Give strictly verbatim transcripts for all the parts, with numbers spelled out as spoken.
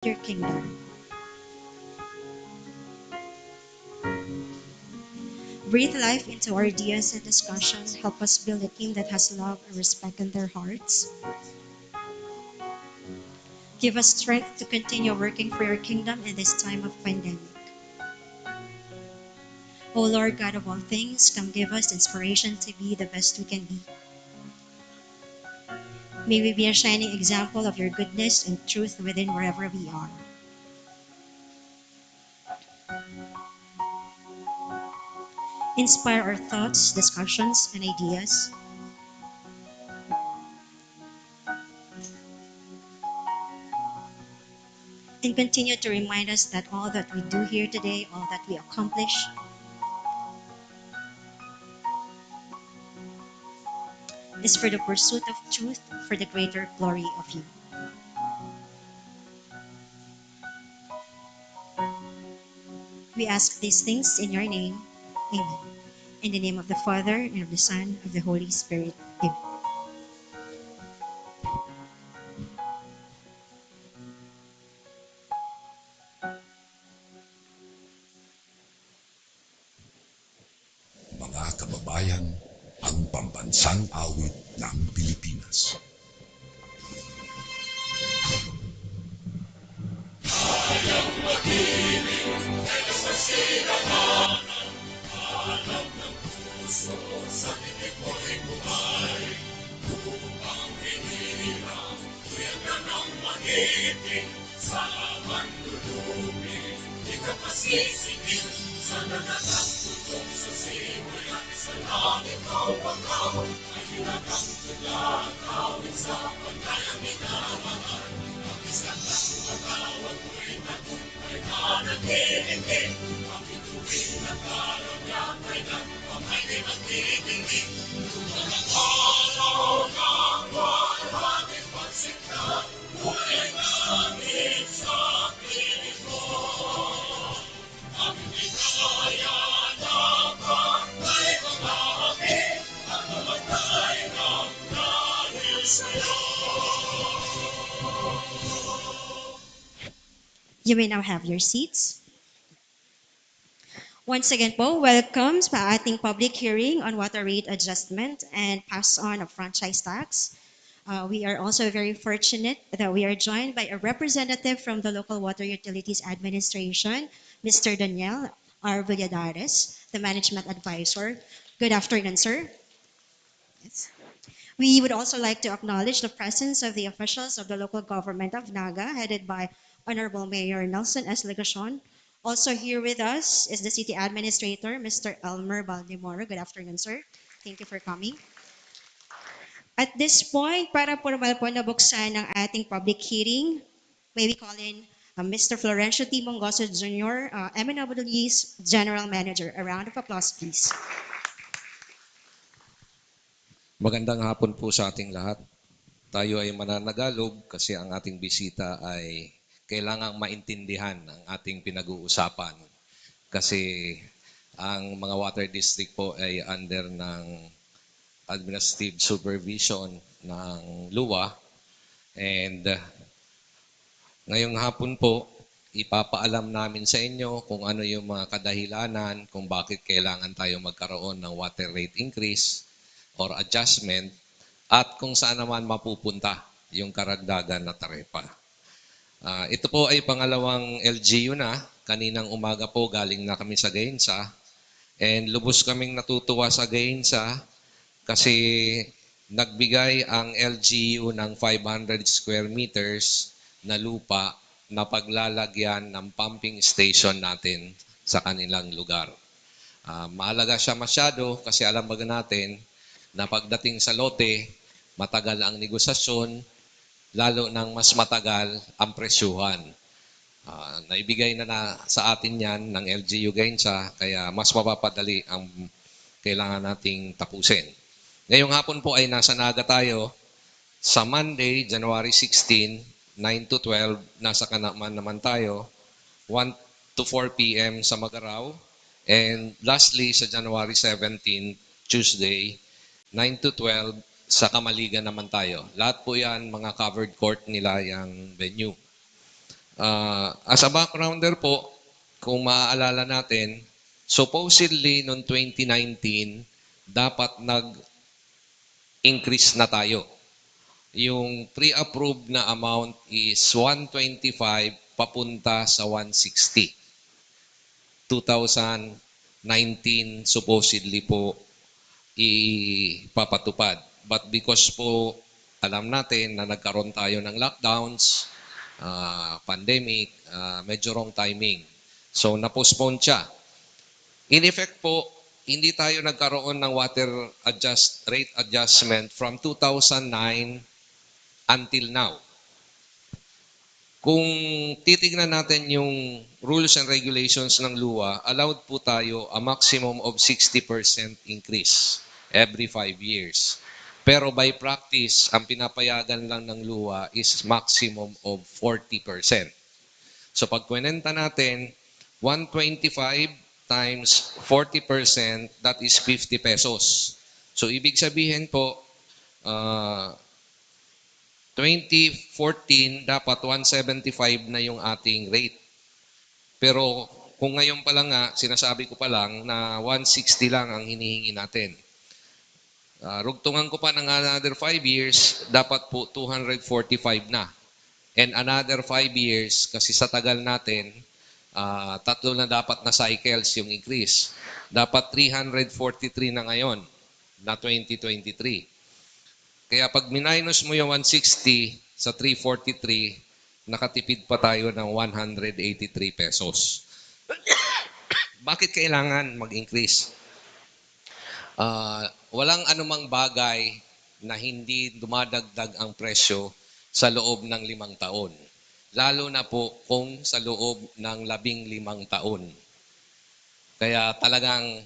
your kingdom. Breathe life into our ideas and discussion. Help us build a team that has love and respect in their hearts. Give us strength to continue working for your kingdom in this time of pandemic. O Lord God of all things, come give us inspiration to be the best we can be. May we be a shining example of your goodness and truth within wherever we are. Inspire our thoughts, discussions, and ideas. And continue to remind us that all that we do here today, all that we accomplish, is for the pursuit of truth, for the greater glory of you. We ask these things in your name. Amen. In the name of the Father, and of the Son, of the Holy Spirit. Amen. Mga kababayan, ang pambansang awit ng Pilipinas. You may now have your seats. Once again po, welcome sa ating public hearing on water rate adjustment and pass on of franchise tax. Uh, we are also very fortunate that we are joined by a representative from the Local Water Utilities Administration, Mister Daniel R. Valladares, the management advisor. Good afternoon, sir. Yes. We would also like to acknowledge the presence of the officials of the local government of Naga, headed by Honorable Mayor Nelson S. Legacion. Also here with us is the city administrator, Mister Elmer Baldemoro. Good afternoon, sir. Thank you for coming. At this point, para formal po na buksan ang ating public hearing, may we call in uh, Mister Florencio T. Mongoso Junior, uh, M N W E's General Manager. A round of applause, please. Magandang hapon po sa ating lahat. Tayo ay mananagalog kasi ang ating bisita ay kailangang maintindihan ang ating pinag-uusapan. Kasi ang mga water district po ay under ng administrative supervision ng luwa. And uh, ngayong hapon po, ipapaalam namin sa inyo kung ano yung mga kadahilanan kung bakit kailangan tayo magkaroon ng water rate increase or adjustment at kung saan naman mapupunta yung karagdagan na tarepa. Uh, ito po ay pangalawang L G U na. Kaninang umaga po galing na kami sa Gainsa. And lubos kaming natutuwa sa Gainsa kasi nagbigay ang L G U ng five hundred square meters na lupa na paglalagyan ng pumping station natin sa kanilang lugar. Uh, mahalaga siya masyado kasi alam ba natin na pagdating sa lote, matagal ang negosasyon, lalo nang mas matagal ang presyuhan. Uh, naibigay na, na sa atin yan ng L G U Gainsa, kaya mas mapapadali ang kailangan nating tapusin. Ngayong hapon po ay nasa Naga tayo. Sa Monday, January sixteen, nine to twelve, nasa Kanaman naman tayo. one to four p.m. sa Magarao. And lastly, sa January seventeen, Tuesday, nine to twelve, sa Kamaligan naman tayo. Lahat po yan, mga covered court nila yung venue. Ah, as a backgrounder po, kung maaalala natin, supposedly noong twenty nineteen, dapat nag-increase na tayo. Yung pre-approved na amount is one twenty-five papunta sa one sixty. two thousand nineteen supposedly po ipapatupad. But because po alam natin na nagkaroon tayo ng lockdowns, ah, pandemic, ah, medyo wrong timing. So, na-postpone siya. In effect po, hindi tayo nagkaroon ng water adjust, rate adjustment from two thousand nine until now. Kung titignan natin yung rules and regulations ng luwa, allowed po tayo a maximum of sixty percent increase every five years. Pero by practice, ang pinapayagan lang ng luwa is maximum of forty percent. So pag kwenenta natin, one twenty-five times forty percent, that is fifty pesos. So ibig sabihin po, ah, twenty fourteen, dapat one seventy-five na yung ating rate. Pero kung ngayon pa lang nga, sinasabi ko pa lang na one sixty lang ang hinihingi natin. Ah, rugtungan ko pa ng another five years, dapat po two hundred forty-five na. And another five years, kasi sa tagal natin, ah, tatlo na dapat na cycles yung increase. Dapat three hundred forty-three na ngayon, na twenty twenty-three. Kaya pag minus mo yung one sixty sa three forty-three, nakatipid pa tayo ng one hundred eighty-three pesos. Bakit kailangan mag-increase? Ah, walang anumang bagay na hindi dumadagdag ang presyo sa loob ng limang taon, lalo na po kung sa loob ng labing limang taon. Kaya talagang,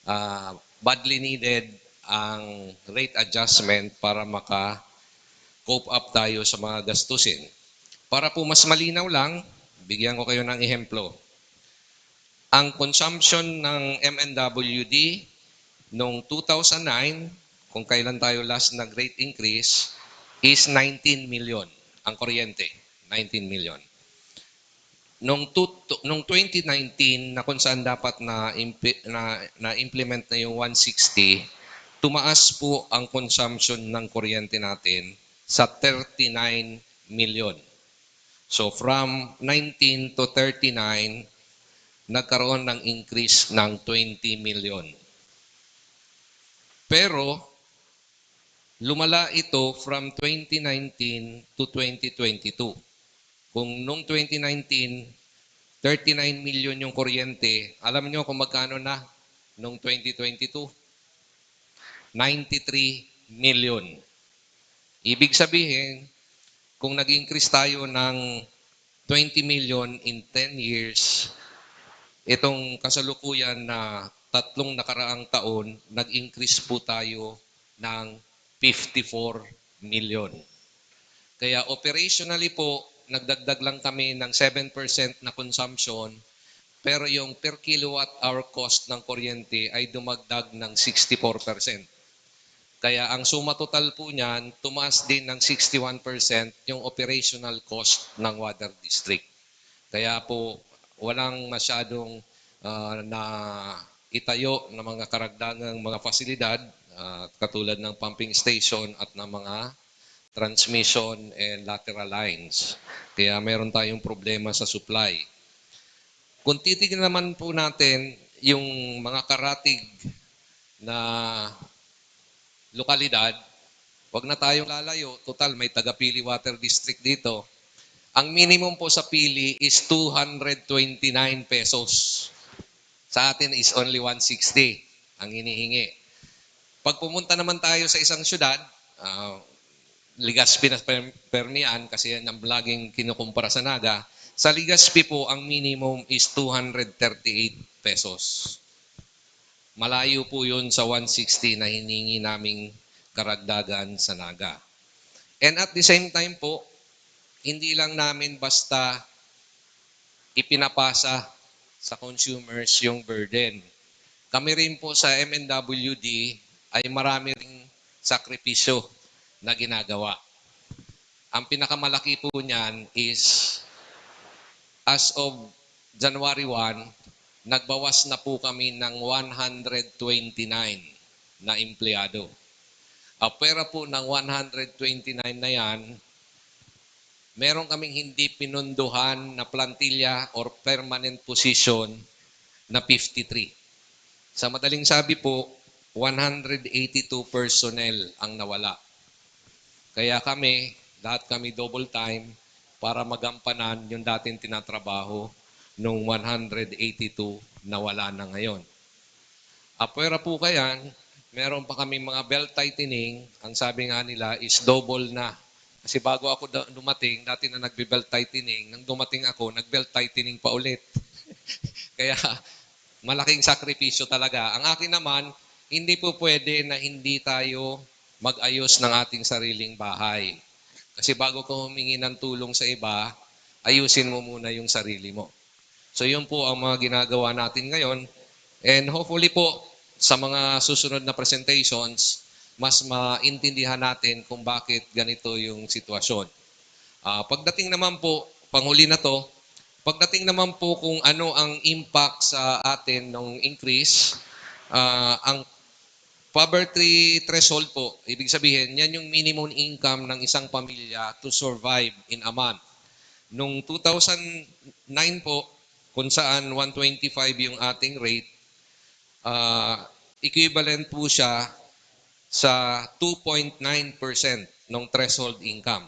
ah, badly needed ang rate adjustment para maka-cope up tayo sa mga gastusin. Para po mas malinaw lang, bigyan ko kayo ng ehemplo. Ang consumption ng M N W D noong two thousand nine, kung kailan tayo last nag-rate increase, is nineteen million ang kuryente. Nineteen million. Nung, tu- tu- nung twenty nineteen, na kung saan dapat na, impi- na, na-implement na yung one sixty, tumaas po ang consumption ng kuryente natin sa thirty-nine million. So from nineteen to thirty-nine, nagkaroon ng increase ng twenty million. Pero lumala ito from twenty nineteen to twenty twenty-two. Kung nung twenty nineteen, thirty-nine million yung kuryente, alam nyo kung magkano na nung twenty twenty-two? Ninety-three million. Ibig sabihin, kung nag-increase tayo ng twenty million in ten years, itong kasalukuyan na tatlong nakaraang taon, nag-increase po tayo ng fifty-four million. Kaya operationally po, nagdagdag lang kami ng seven percent na consumption, pero yung per kilowatt hour cost ng kuryente ay dumagdag ng sixty-four percent. Kaya ang suma total po niyan, tumaas din ng sixty-one percent yung operational cost ng water district. Kaya po, walang masyadong, ah, naitayo na mga karagdagang mga pasilidad, ah, katulad ng pumping station at ng mga transmission and lateral lines. Kaya meron tayong problema sa supply. Kung titignan naman po natin yung mga karatig na lokalidad, wag na tayong lalayo. Total, may taga Pili Water District dito. Ang minimum po sa Pili is two hundred twenty-nine pesos. Sa atin is only one sixty ang hinihingi. Pag pumunta naman tayo sa isang syudad, ah, Legazpi na per- permian kasi yan ang laging kinukumpara sa Naga. Sa Legazpi po, ang minimum is two hundred thirty-eight pesos. Malayo po yun sa one sixty na hiningi naming karagdagan sa Naga. And at the same time po, hindi lang namin basta ipinapasa sa consumers yung burden. Kami rin po sa M N W D ay marami ring sakripisyo na ginagawa. Ang pinakamalaki po niyan is as of January one, nagbawas na po kami ng one hundred twenty-nine na empleyado. Apwera po ng one hundred twenty-nine na yan, meron kaming hindi pinunduhan na plantilla or permanent position na fifty-three. Sa madaling sabi po, one hundred eighty-two personnel ang nawala. Kaya kami, lahat kami double time para magampanan yung dating tinatrabaho nung one hundred eighty-two na wala na ngayon. Apwera po kayan, meron pa kami mga belt tightening. Ang sabi nga nila is double na. Kasi bago ako da- dumating, dati na nagbe-belt tightening. Nang dumating ako, nag-belt tightening pa ulit. Kaya malaking sakripisyo talaga. Ang akin naman, hindi po pwede na hindi tayo mag-ayos ng ating sariling bahay. Kasi bago ka humingi ng tulong sa iba, ayusin mo muna yung sarili mo. So yun po ang mga ginagawa natin ngayon. And hopefully po, sa mga susunod na presentations, mas maintindihan natin kung bakit ganito yung sitwasyon. Ah, pagdating naman po, panghuli na to, pagdating naman po kung ano ang impact sa atin ng increase, ah, ang poverty threshold po, ibig sabihin, yan yung minimum income ng isang pamilya to survive in a month. Nung two thousand nine po, kung saan one twenty-five yung ating rate, ah, equivalent po siya sa two point nine percent ng threshold income.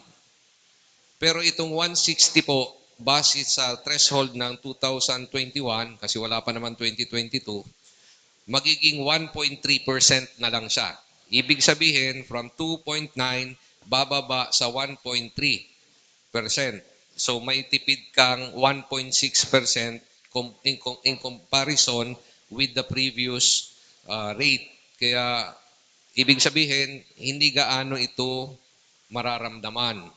Pero itong one sixty po, base sa threshold ng two thousand twenty-one, kasi wala pa naman twenty twenty-two, magiging one point three percent na lang siya. Ibig sabihin, from two point nine, bababa sa one point three percent. So, may tipid kang one point six percent com- in, com- in comparison with the previous, ah, rate. Kaya, ibig sabihin, hindi gaano ito mararamdaman.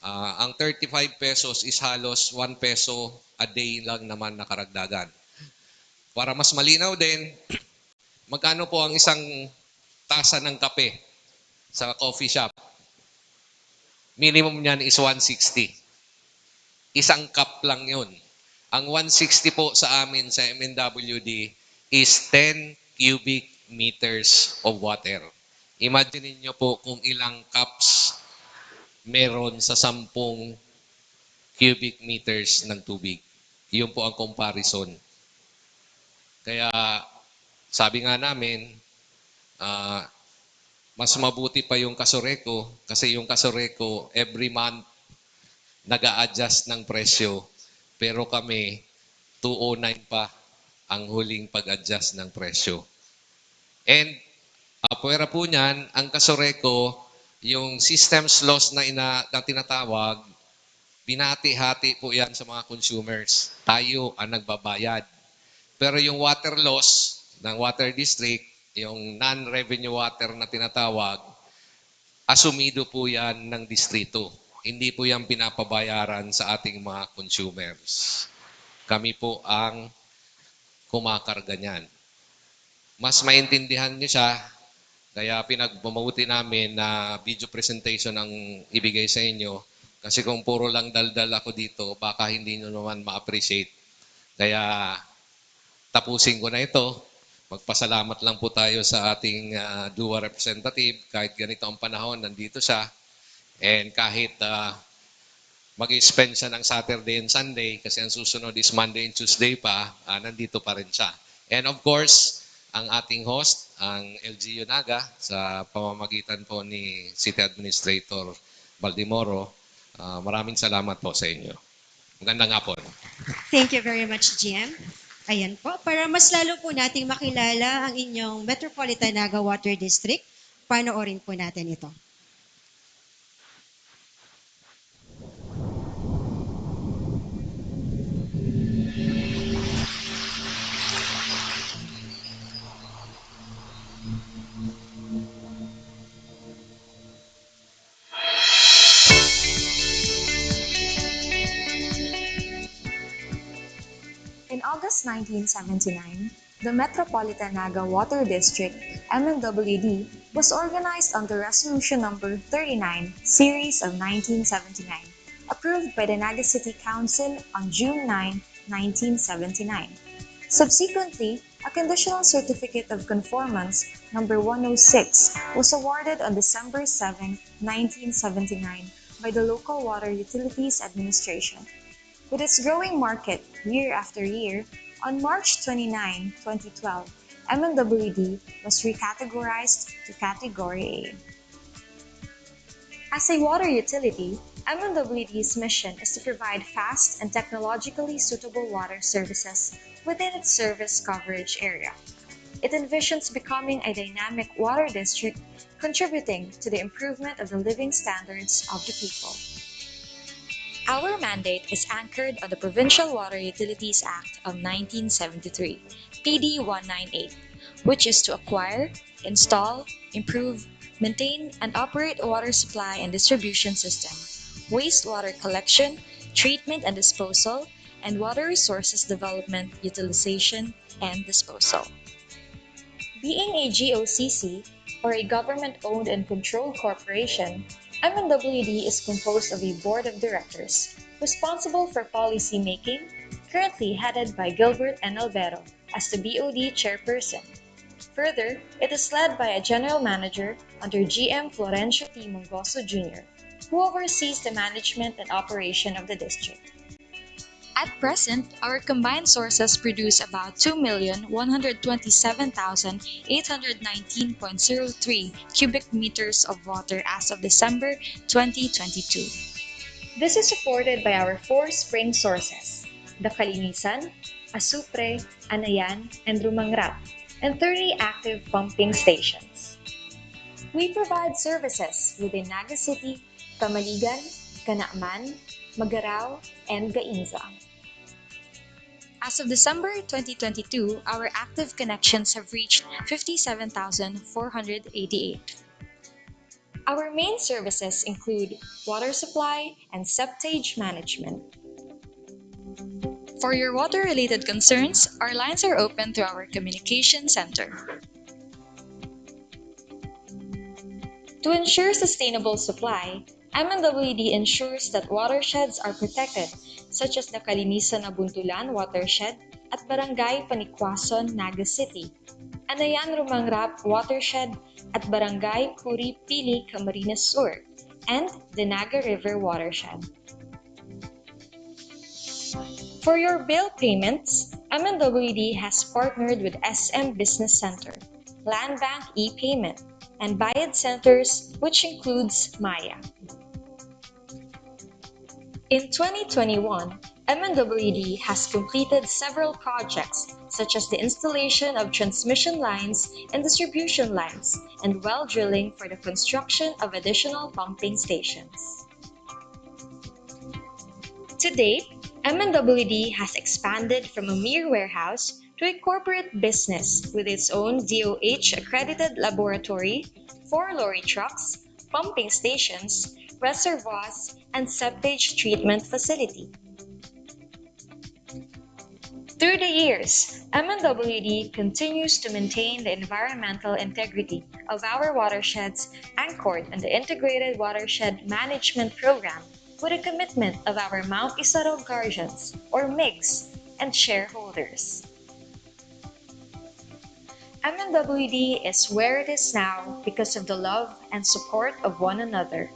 Ah, ang thirty-five pesos is halos one peso a day lang naman na karagdagan. Para mas malinaw din, magkano po ang isang tasa ng kape sa coffee shop? Minimum niyan is one sixty. Isang cup lang yun. Ang one sixty po sa amin sa M N W D is ten cubic meters of water. Imagine niyo po kung ilang cups meron sa sampung cubic meters ng tubig. Yun po ang comparison. Kaya sabi nga namin, ah, mas mabuti pa yung Casureco kasi yung Casureco every month nag-a-adjust ng presyo, pero kami two oh nine pa ang huling pag-adjust ng presyo. And apwera po niyan, ang Casureco, yung systems loss na, ina, na tinatawag, binati-hati po yan sa mga consumers. Tayo ang nagbabayad. Pero yung water loss ng water district, yung non-revenue water na tinatawag, asumido po yan ng distrito. Hindi po yan pinapabayaran sa ating mga consumers. Kami po ang kumakarga niyan. Mas maintindihan niyo siya, kaya pinagmamabuti namin na video presentation ang ibigay sa inyo. Kasi kung puro lang daldal ako dito, baka hindi niyo naman ma-appreciate. Kaya tapusin ko na ito. Magpasalamat lang po tayo sa ating, ah, DOA representative. Kahit ganito ang panahon, nandito siya. And kahit, ah, mag-spend siya ng Saturday and Sunday, kasi ang susunod is Monday and Tuesday pa, ah, nandito pa rin siya. And of course, ang ating host, ang L G U Naga, sa pamamagitan po ni City Administrator Baldemoro, ah, maraming salamat po sa inyo. Magandang hapon. Thank you very much, G M. Ayan po, para mas lalo po nating makilala ang inyong Metropolitan Naga Water District, panoorin po natin ito. In August nineteen seventy-nine, the Metropolitan Naga Water District, M N W D, was organized under Resolution Number thirty-nine, Series of nineteen seventy-nine, approved by the Naga City Council on June nine, nineteen seventy-nine. Subsequently, a conditional certificate of conformance number one oh six was awarded on December seven, nineteen seventy-nine by the Local Water Utilities Administration. With its growing market year after year, on March twenty-nine, twenty twelve, M N W D was recategorized to Category A. As a water utility, M N W D's mission is to provide fast and technologically suitable water services within its service coverage area. It envisions becoming a dynamic water district, contributing to the improvement of the living standards of the people. Our mandate is anchored on the Provincial Water Utilities Act of nineteen seventy-three, P D one nine eight, which is to acquire, install, improve, maintain, and operate a water supply and distribution system, wastewater collection, treatment and disposal, and water resources development, utilization, and disposal. Being a G O C C, or a government-owned and controlled corporation, M N W D is composed of a board of directors responsible for policy making, currently headed by Gilbert N. Albero as the B O D chairperson. Further, it is led by a general manager under G M Florencio T. Mongoso Junior, who oversees the management and operation of the district. At present, our combined sources produce about two million one hundred twenty-seven thousand eight hundred nineteen point zero three cubic meters of water as of December twenty twenty-two. This is supported by our four spring sources, the Kalinisan, Asupre, Anayan, and Rumangrap, and thirty active pumping stations. We provide services within Naga City, Camaligan, Canaman, Magarao, and Gainza. As of December twenty twenty-two, our active connections have reached fifty-seven thousand four hundred eighty-eight. Our main services include water supply and septage management. For your water-related concerns, our lines are open through our communication center. To ensure sustainable supply, M N W D ensures that watersheds are protected, such as the Kalinisan na Buntulan watershed at Barangay Panikwason, Naga City, Anayan Rumangrap watershed at Barangay Puri Pili, Camarines Sur, and the Naga River watershed. For your bill payments, M N W D has partnered with S M Business Center, Land Bank e-payment, and Bayad Centers, which includes Maya. In twenty twenty-one, M N W D has completed several projects such as the installation of transmission lines and distribution lines and well drilling for the construction of additional pumping stations. To date, M N W D has expanded from a mere warehouse to a corporate business with its own D O H accredited laboratory, four lorry trucks, pumping stations, reservoirs, and septage treatment facility. Through the years, M N W D continues to maintain the environmental integrity of our watersheds, anchored in the Integrated Watershed Management Program, with the commitment of our Mount Isarog Guardians, or MIGs, and shareholders. M N W D is where it is now because of the love and support of one another.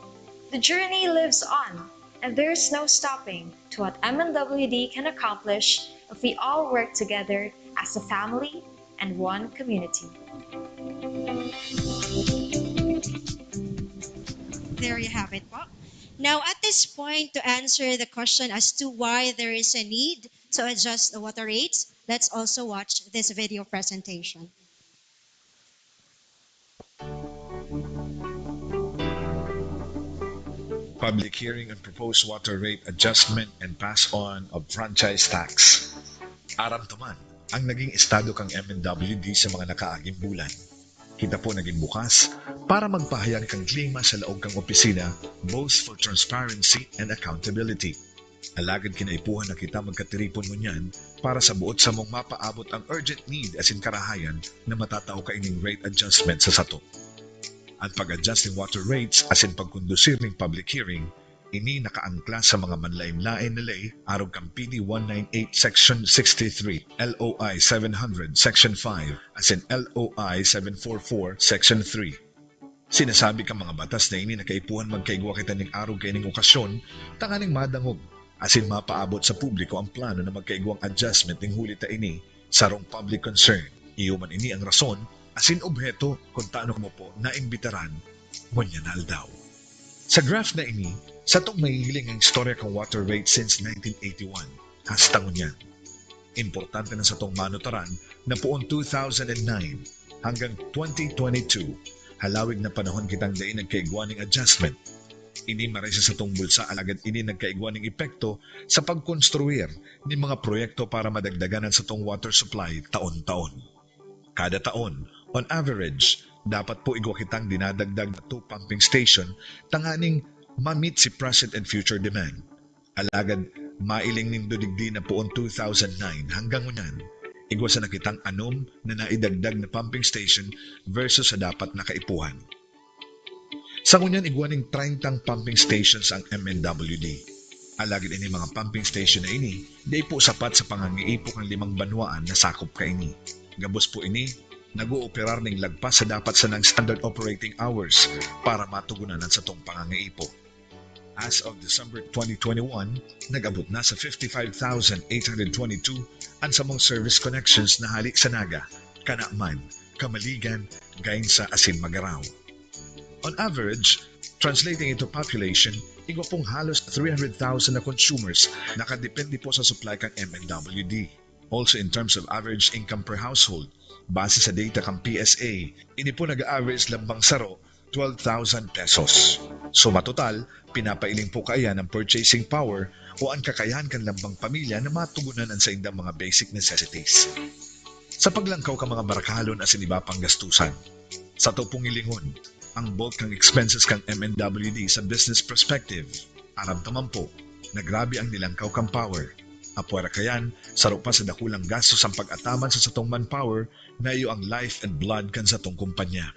The journey lives on, and there's no stopping to what M N W D can accomplish if we all work together as a family and one community. There you have it po. Now, at this point, to answer the question as to why there is a need to adjust the water rates, let's also watch this video presentation. Public hearing on proposed water rate adjustment and pass on of franchise tax. Aram ta man ang naging estado kan M N W D sa mga nakaaging bulan. Kita po naging bukas para magpahayag kan klima sa laog kan opisina, boastful transparency and accountability. Alagad kinaipuhan na kita magkatiripon ngunyan para sa boot samong mapaabot ang urgent need asin karahayan na matatao kaining rate adjustment sa sato. An pag-adjust nin water rates asin pagkondusir nin public hearing ini nakaangkla sa mga manlaen-laen na ley, arog kan P D one nine eight Section sixty-three, L O I seven hundred Section five, asin L O I seven four four Section three. Sinasabi kan mga batas na ini na kaipuhan magkaigwa kita nin arog kaining okasyon, tanganing madangog asin mapaabot sa publiko ang plano na magkaigwang adjustment nin huli ta ini sarong public concern. Iyo man ini ang rason asin obheto kun tano kamo po naimbitaran ngunyan na aldaw. Sa graph na ini, satong mahihiling ang istorya kan water rate since nineteen eighty-one hasta ngunyan. Importante na satong manutaran na poon two thousand nine hanggang twenty twenty-two, halawig na panahon kitang dai nagkaigwa nin adjustment. Ini maray sa satong bulsa, alagad ini nagkaigwa nin epekto sa pagkonstruir nin mga proyekto para madagdagan an satong water supply taon-taon. Kada taon, on average, dapat po igwa kitang dinadagdag na two pumping station tanganing ma-meet si present and future demand. Alagad, mailing nindo digdi na poon two thousand nine hanggang ngunyan, igwa sana kitang anom na naidagdag na pumping station versus sa dapat na kaipuhan. Sa ngunyan, igwa nin treyntang pumping stations ang M N W D. Alagad ini mga pumping station na ini, dai po sapat sa pangangaipo kan limang banwaan na sakop kaini. Gabos po ini, nag-ooperar nin lagpas sa dapat sanang standard operating hours para matugunan an satong pangangaipo. As of December twenty twenty-one, nag-abot na sa fifty-five thousand eight hundred twenty-two an samong service connections na hali sa Naga, Canaman, Camaligan, Gainza asin Magarao. On average, translating into population, igwa pong halos three hundred thousand na consumers nakadepende po sa supply kan M N W D. Also in terms of average income per household, base sa data kan P S A, ini po nag-a-average lambang saro twelve thousand pesos. So matotal, pinapailing po kaiyan ang purchasing power o an kakayahan kan lambang pamilya na matugunan an saindang mga basic necessities. Sa paglangkaw kan mga barakalon asin iba pang gastusan, sato pong hilingon ang bulk kan expenses kan M N W D sa business perspective. Aram ta man po na grabe ang nilangkaw kan power. Apwera kaiyan, saro pa sa dakulang gastos an pag-ataman sa satong manpower na iyo ang life and blood kan satong kompanya.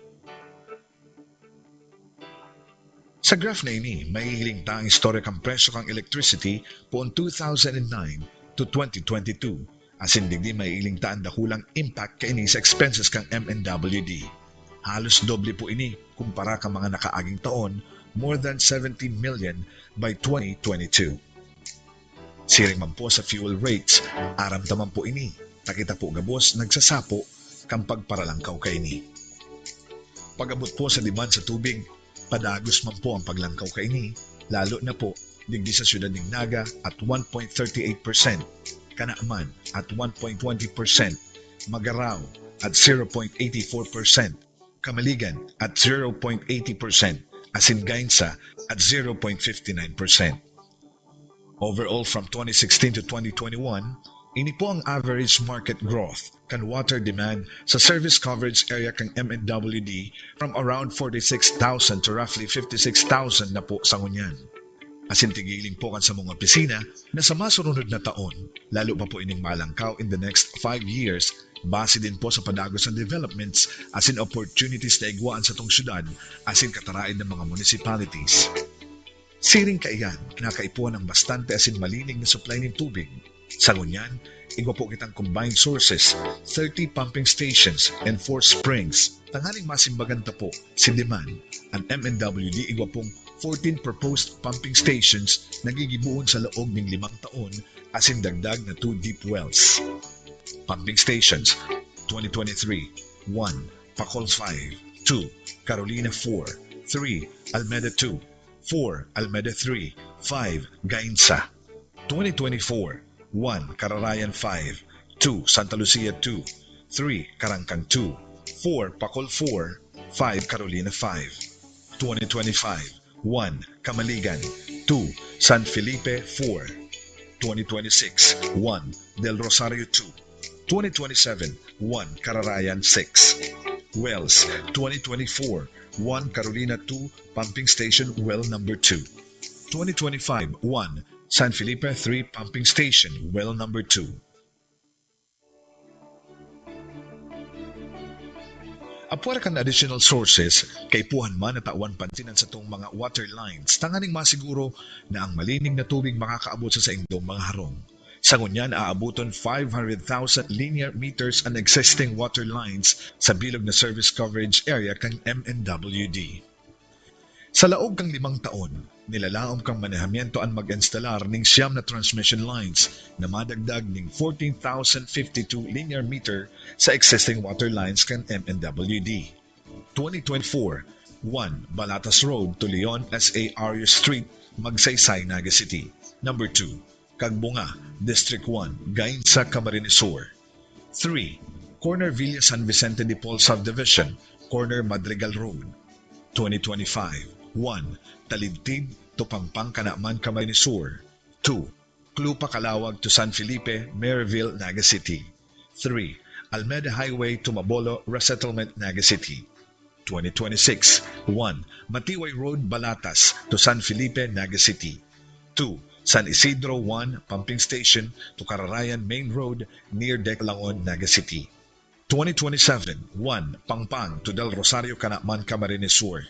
Sa graph na ini, mahihiling ta ang istorya kan presyo kan electricity poon two thousand nine to twenty twenty-two, asin digdi mahihiling ta an dakulang impact kaini sa expenses kan M N W D. Halos doble po ini kumpara kan mga nakaaging taon, more than seventeen million by twenty twenty-two. Siring man po sa fuel rates, aram ta man po ini, ta kita po gabos nagsasapo kan pagparalangkaw kaini. Pag-abot po sa demand sa tubig, padagos man po ang paglangkaw kaini, lalo na po digdi sa siyudad nin Naga at one point thirty eight percent, Canaman at one point twenty percent, Magarao at zero point eighty four percent, Camaligan at zero point eighty percent, asin Gainza at zero point fifty nine percent. Overall, from twenty sixteen to twenty twenty-one, ini po ang average market growth kan water demand sa service coverage area kan M N W D from around forty-six thousand to roughly fifty-six thousand na po sa ngunyan. Asin tigiling po kan samong opisina na sa masurunod na taon, lalo pa po ining malangkaw in the next five years, base din po sa padagos na developments asin opportunities na igwa an satong syudad asin kataraed na mga municipalities. Siring kaiyan, nakaipuhan ang bastante asin malinig na supply nin tubig. Sa ngunyan, igwa po kitang combined sources, thirty pumping stations and four springs. Tanganing masimbagan ta po si demand, an M N W D igwa pong fourteen proposed pumping stations na gigibohon sa laog nin limang taon asin dagdag na two deep wells. Pumping stations, twenty twenty-three, one, Pacol five, two, Carolina four, three, Almeda two, four, Almeda three, five, Gainza. Twenty twenty-four, one, Cararayan five, two, Santa Lucia two, three, Carangcan two, four, Pacol four, five, Carolina five. Twenty twenty-five, one, Camaligan, two, San Felipe four. Twenty twenty-six, one, Del Rosario two. Twenty twenty-seven, one, Cararayan six. Wells, twenty twenty-four, one, Carolina two, pumping station well number two. Twenty twenty-five, one, San Felipe three, pumping station well number two. Apwera kan additional sources, kaipuhan man na tawan pansin an satong mga water lines tanganing masiguro na ang malinig na tubig makakaabot sa saindong mga harong. Sa ngunyan, aaboton five hundred thousand linear meters an existing water lines sa bilog na service coverage area kan M N W D. Sa laog kan limang taon, nilalaom kan manehamiento an mag-instalar ning siyam na transmission lines na madagdag ning fourteen thousand fifty-two linear meter sa existing water lines kan M N W D. Twenty twenty-four, one, Balatas Road to Leon S A Arias Street, Magsaysay, Naga City. Number two, Cagbunga, District one, Gainza, Camarines Sur. Three, corner Villa San Vicente de Paul Subdivision, corner Madrigal Road. Twenty twenty-five, one, Talidtib to Pampang, Canaman, Camarines Sur. Two, Clupa Calawag to San Felipe, Maryville, Naga City. Three, Almeda Highway to Mabolo Resettlement, Naga City. Twenty twenty-six, one, Matiway Road, Balatas to San Felipe, Naga City. Two, San Isidro, one, Pumping Station to Cararayan Main Road near Declangon, Naga City. Twenty twenty-seven, one, Pampang to Del Rosario, Canaman, Camarines Sur.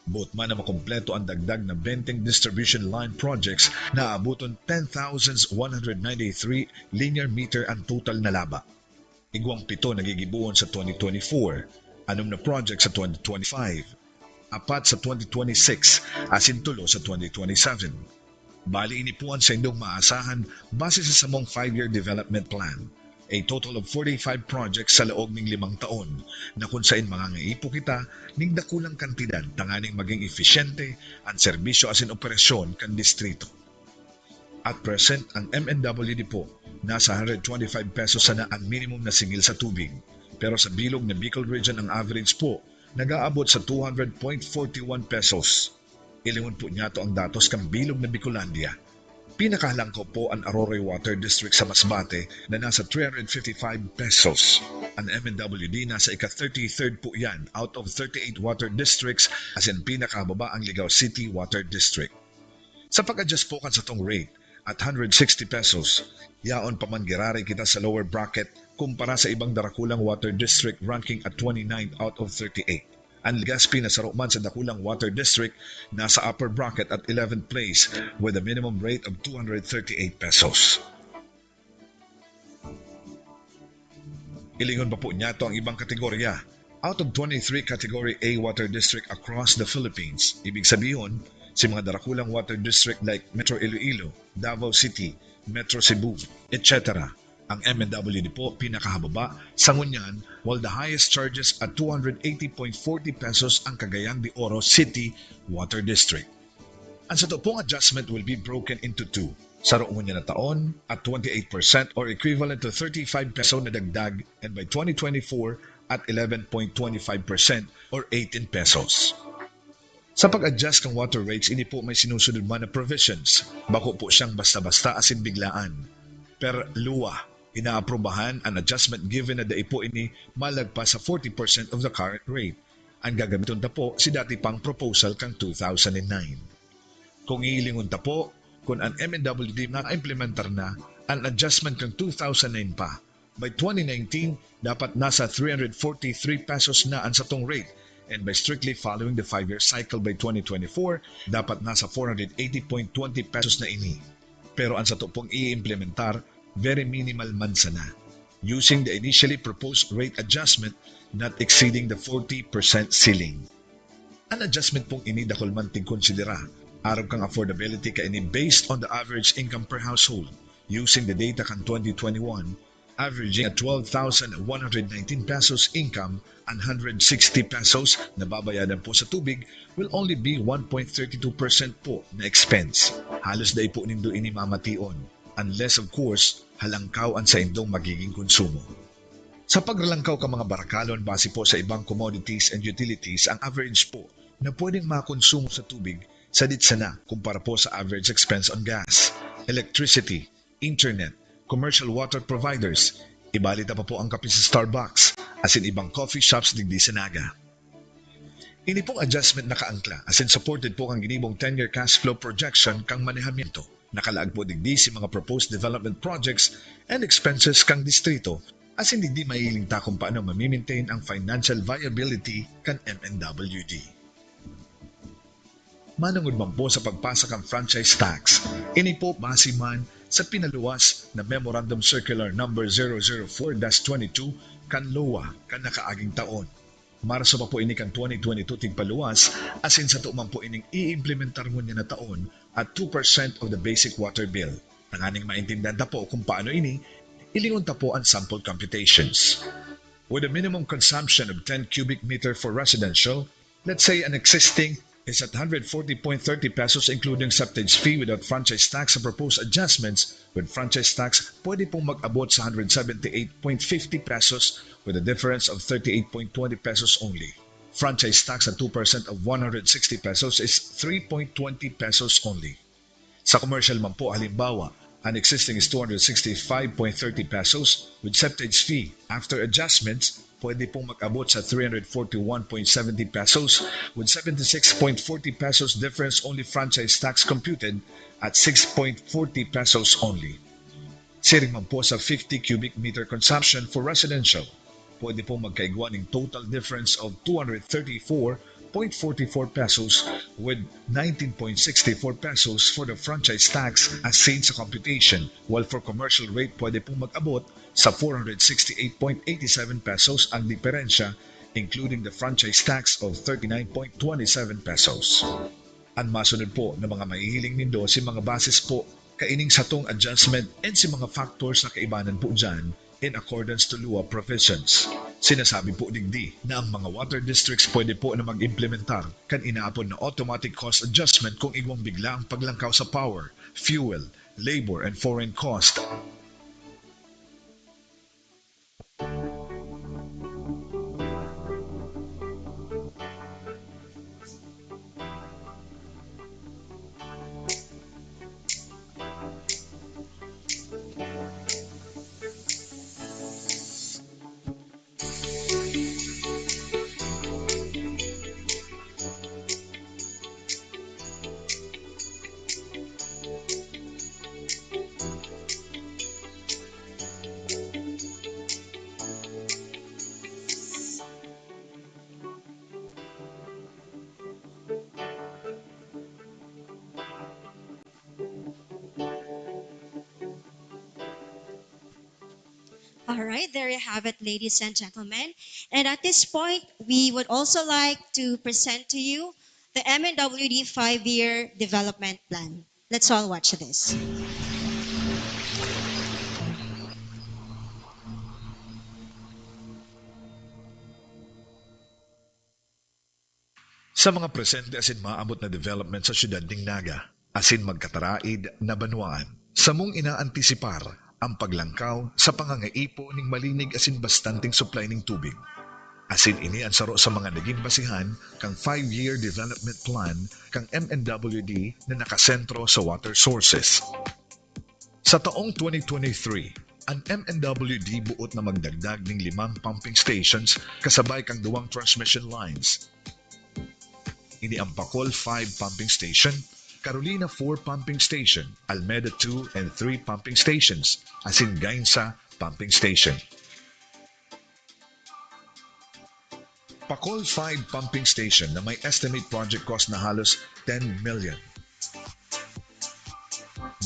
Boot man na makompleto an dagdag na benteng distribution line projects, na aaboton ten thousand one hundred ninety-three linear meter an total na laba. Igwang pito nagigibohon sa twenty twenty-four, anom na project sa twenty twenty-five, apat sa twenty twenty-six, asin tulo sa twenty twenty-seven. Bali, ini po an saindong maasahan base sa samong five-year development plan. A total of forty-five projects sa laog ning limang taon, na kun saen mangangaipo kita ning dakulang kantidad tanganing maging efisyente an serbisyo asin operasyon kan distrito. At present, ang M N W D po, nasa hundred twenty-five pesos sana an minimum na singil sa tubig. Pero sa bilog na Bicol Region, ang average po nag-aabot sa two hundred point forty one pesos. Ilingon po niyato ang datos kan bilog na Bicolandia. Pinakahalangkaw po an Aroroy Water District sa Masbate na nasa three hundred fifty-five pesos. An M N W D nasa ika-thirty-third po yan out of thirty-eight water districts, asin pinakababa ang Ligao City Water District. Sa pag-adjust po kan satong rate at hundred sixty pesos, yaon pa man giraray kita sa lower bracket kumpara sa ibang darakulang water district ranking at twenty-ninth out of thirty-eight. An Legazpi na saro man sa dakulang water district nasa upper bracket at eleventh place with a minimum rate of two hundred thirty-eight pesos. Ilingon pa po niyato ang ibang kategorya. Out of twenty-three Category A water district across the Philippines, ibig sabihon, si mga darakulang water district like Metro Iloilo, Davao City, Metro Cebu, et cetera, ang M N W D po pinakahababa sa ngunyan, while the highest charges at two hundred eighty point forty pesos ang Cagayan de Oro City Water District. Ang sato pong adjustment will be broken into two. Saro ngunyan na taon at twenty-eight percent or equivalent to thirty-five peso na dagdag, and by twenty twenty-four at eleven point twenty-five percent or eighteen pesos. Sa pag-adjust kan water rates, ini po may sinusunod man na provisions. Bako po siyang basta-basta asin biglaan. Per lua, inaaprubahan an adjustment given na dai po ini malagpas sa forty percent of the current rate. An gagamiton ta po si dati pang proposal kan two thousand and nine. Kung iilingon ta po, kun an M N W D na-implementar na an adjustment kan two thousand nine pa, by twenty nineteen, dapat nasa three hundred forty-three pesos na an satong rate, and by strictly following the five-year cycle by twenty twenty-four, dapat nasa four hundred eighty point twenty pesos na ini. Pero an sato pong i-implementar, very minimal man sana, using the initially proposed rate adjustment not exceeding the forty percent ceiling. An adjustment pong ini dakul man tigkonsidera, arog kan affordability kaini based on the average income per household, using the data kan twenty twenty-one, averaging at twelve thousand one hundred nineteen pesos income, an hundred sixty pesos na babayadan po sa tubig will only be one point thirty two percent po na expense. Halos dai po nindo ini mamation, unless of course, halangkaw an saindong magiging konsumo. Sa pagralangkaw kan mga barakalon base po sa ibang commodities and utilities, ang average po na pwedeng makonsumo sa tubig sadit sana kumpara po sa average expense on gas, electricity, internet, commercial water providers, ibali ta pa po ang kape sa Starbucks, asin ibang coffee shops digdi sa Naga. Ini pong adjustment nakaangkla asin supported po kan ginibong ten-year cash flow projection kan manehamiento. Nakalaag po digdi si mga proposed development projects and expenses kan distrito Asin digdi mahihiling ta kung paano mamimaintain ang financial viability kan M N W D. Manongod man po sa pagpasa kan franchise tax, ini po base man sa pinaluwas na Memorandum Circular Number zero zero four dash twenty-two kan lowa kan nakaaging taon. Marso pa po ini kan twenty twenty-two tigpaluwas, asin sato man po ining iimplementar ngunyan na taon at two percent of the basic water bill. Tanganing maintindihan ta po kung paano ini, ilingon ta po an sample computations. With a minimum consumption of ten cubic meter for residential, let's say an existing is at one hundred forty point thirty pesos including septage fee without franchise tax and proposed adjustments with franchise tax, pwede pong mag-abot sa one hundred seventy-eight point fifty pesos with a difference of thirty-eight point twenty pesos only. Franchise tax at two percent of one hundred sixty pesos is three point twenty pesos only. Sa commercial man po, halimbawa, an existing is two hundred sixty-five point thirty pesos with septage fee. After adjustments, pwede pong mag-abot sa three hundred forty-one point seventy pesos with seventy-six point forty pesos difference only, franchise tax computed at six point forty pesos only. Siring man po sa fifty cubic meter consumption for residential, pwede pong magkaigwa ning total difference of two hundred thirty-four point forty-four pesos with nineteen point sixty-four pesos for the franchise tax as seen sa computation, while for commercial rate pwede pong mag-abot sa four hundred sixty-eight point eighty-seven pesos ang diferensya, including the franchise tax of thirty-nine point twenty-seven pesos. An masunod po na mga mahihiling nindo si mga basis po kaining satong adjustment and si mga factors na kaibanan po dyan in accordance to lowa provisions. Sinasabi po digdi na ang mga water districts pwede po na mag-implementar kan inaapod na automatic cost adjustment kung igwang bigla ang paglangkaw sa power, fuel, labor, and foreign cost. All right, there you have it, ladies and gentlemen. And at this point, we would also like to present to you the M N W D five-year development plan. Let's all watch this. Sa mga presente asin maabot na development sa siyudad nin Naga, asin magkataraid na banwaan, samong inaantisipar ang paglangkaw sa pangangaipo ning malinig asin bastanteng supply ning tubig. Asin ini an saro sa mga nagin basihan kan five-year development plan kan M N W D na nakasentro sa water sources. Sa taong twenty twenty-three, an M N W D boot na magdagdag ning limang pumping stations kasabay kan duwang transmission lines. Ini ang Pacol five Pumping Station, Carolina four Pumping Station, Almeda two and three Pumping Stations, asin Gainza Pumping Station. Pacol five Pumping Station na may estimate project cost na halos ten million.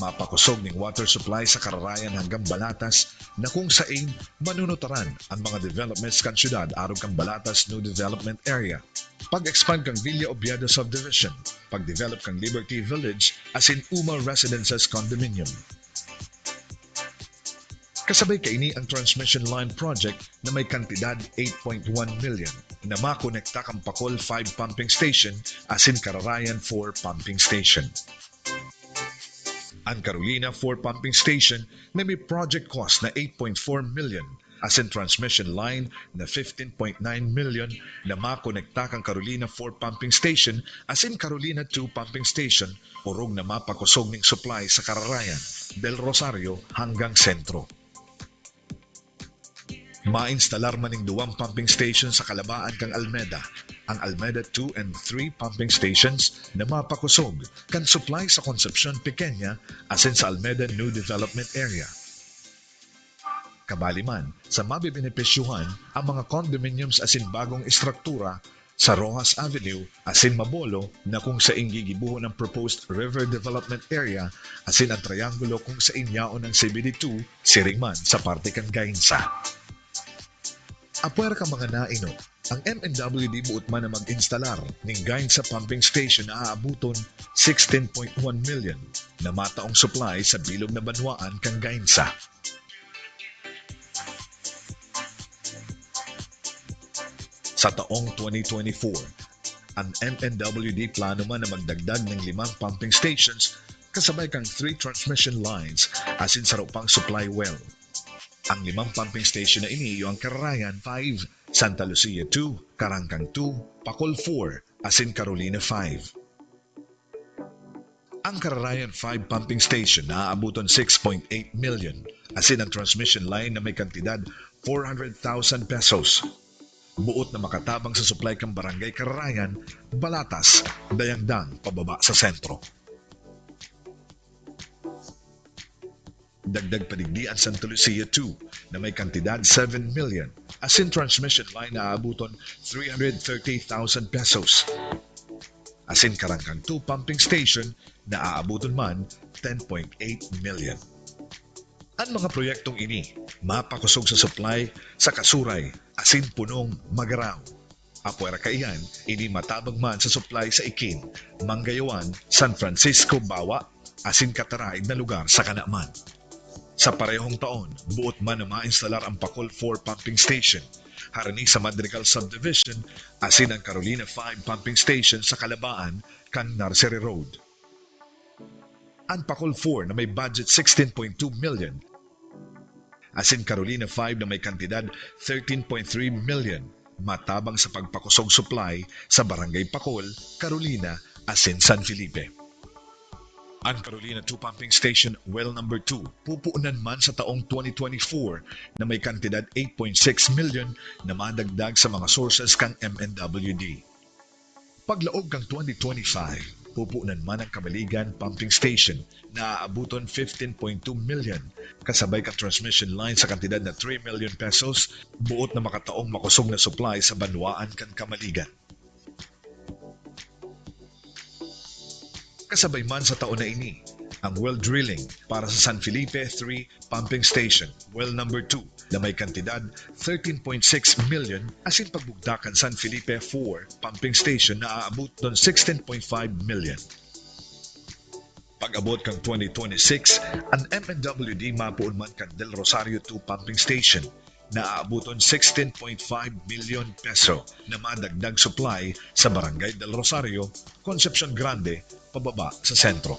Mapakosog ning water supply sa Kararayan hanggang Balatas na kung sain manunutaran ang mga developments kan syudad arog kan Balatas New Development Area, pag-expand kan Villa Oviedo Subdivision, pag-develop kan Liberty Village asin Uma Residences Condominium. Kasabay kaini ang transmission line project na may kantidad eight point one million na makonekta kan Pacol five Pumping Station asin Kararayan four Pumping Station. An Carolina four Pumping Station na may project cost na eight point four million asin transmission line na fifteen point nine million na makonekta kan Carolina four Pumping Station asin Carolina two Pumping Station, orog na mapakosog ning supply sa Kararayan, Del Rosario hanggang Sentro. Mainstalar man ning duwang pumping station sa kalabaan kan Almeda, ang Almeda two and three pumping stations na mapakosog kan supply sa Concepcion Pequeña asin sa Almeda New Development Area. Kabali man sa mabebenepisyuhan ang mga condominiums asin bagong estruktura sa Roxas Avenue asin Mabolo na kung saing gigibohon ang proposed River Development Area asin ang Triangulo kung sain yaon ang C B D two, siring man sa parte kan Gainsa. Apwera kan mga naino, ang M N W D boot man na mag-instalar nin Gainsa Pumping Station na aaboton sixteen point one million na mataong supply sa bilog na banwaan kan Gainsa. Sa taong twenty twenty-four, ang M N W D plano man na magdagdag nin limang pumping stations kasabay kan three transmission lines asin saro pang supply well. Ang limang pumping station na ini iyo ang Kararayan five, Santa Lucia two, Karangkang two, Pacol four, asin Carolina five. Ang Kararayan five pumping station na aaboton six point eight million, asin ang transmission line na may kantidad four hundred thousand pesos. Boot na makatabang sa supply kan Barangay Kararayan, Balatas, Dayangdang, pababa sa sentro. Dagdag pa digdi an Santa Lucia two na may kantidad seven million, asin transmission line na aaboton three hundred thirty thousand pesos. Asin Karangkang two pumping station na aaboton man ten point eight million. An mga proyektong ini mapakosog sa supply sa Kasuray asin Punong Magarao. Apwera kaiyan, ini matabang man sa supply sa Ikin, Mangayawan, San Francisco, Bawa, asin kataraig na lugar sa Canaman. Sa parehong taon, boot man na mainstalar ang Pacol four pumping station, harani sa Madrigal Subdivision, asin ang Carolina five pumping station sa Calabaan kan Nursery Road. Ang Pacol four na may budget sixteen point two million, asin Carolina five na may kantidad thirteen point three million, matabang sa pagpakosog supply sa Barangay Pacol, Carolina, asin San Felipe. Ang Carolina two Pumping Station Well Number two, pupunan man sa taong twenty twenty-four na may kantidad eight point six million na madagdag sa mga sources kan M N W D. Paglaog kan twenty twenty-five, pupunan man ang Kamaligan Pumping Station na aaboton fifteen point two million, kasabay kan transmission line sa kantidad na three million pesos, boot na makataong makosog na supply sa banwaan kan Kamaligan. Kasabay man sa taon na ini, ang well drilling para sa San Felipe three Pumping Station, well number two, na may kantidad thirteen point six million, asin pagbugtak kan San Felipe four Pumping Station na aaboton sixteen point five million. Pag-abot kan twenty twenty-six, an M N W D mapoon man kan Del Rosario two Pumping Station na aaboton sixteen point five million peso na madagdag supply sa Barangay Del Rosario, Concepcion Grande, pababa sa sentro.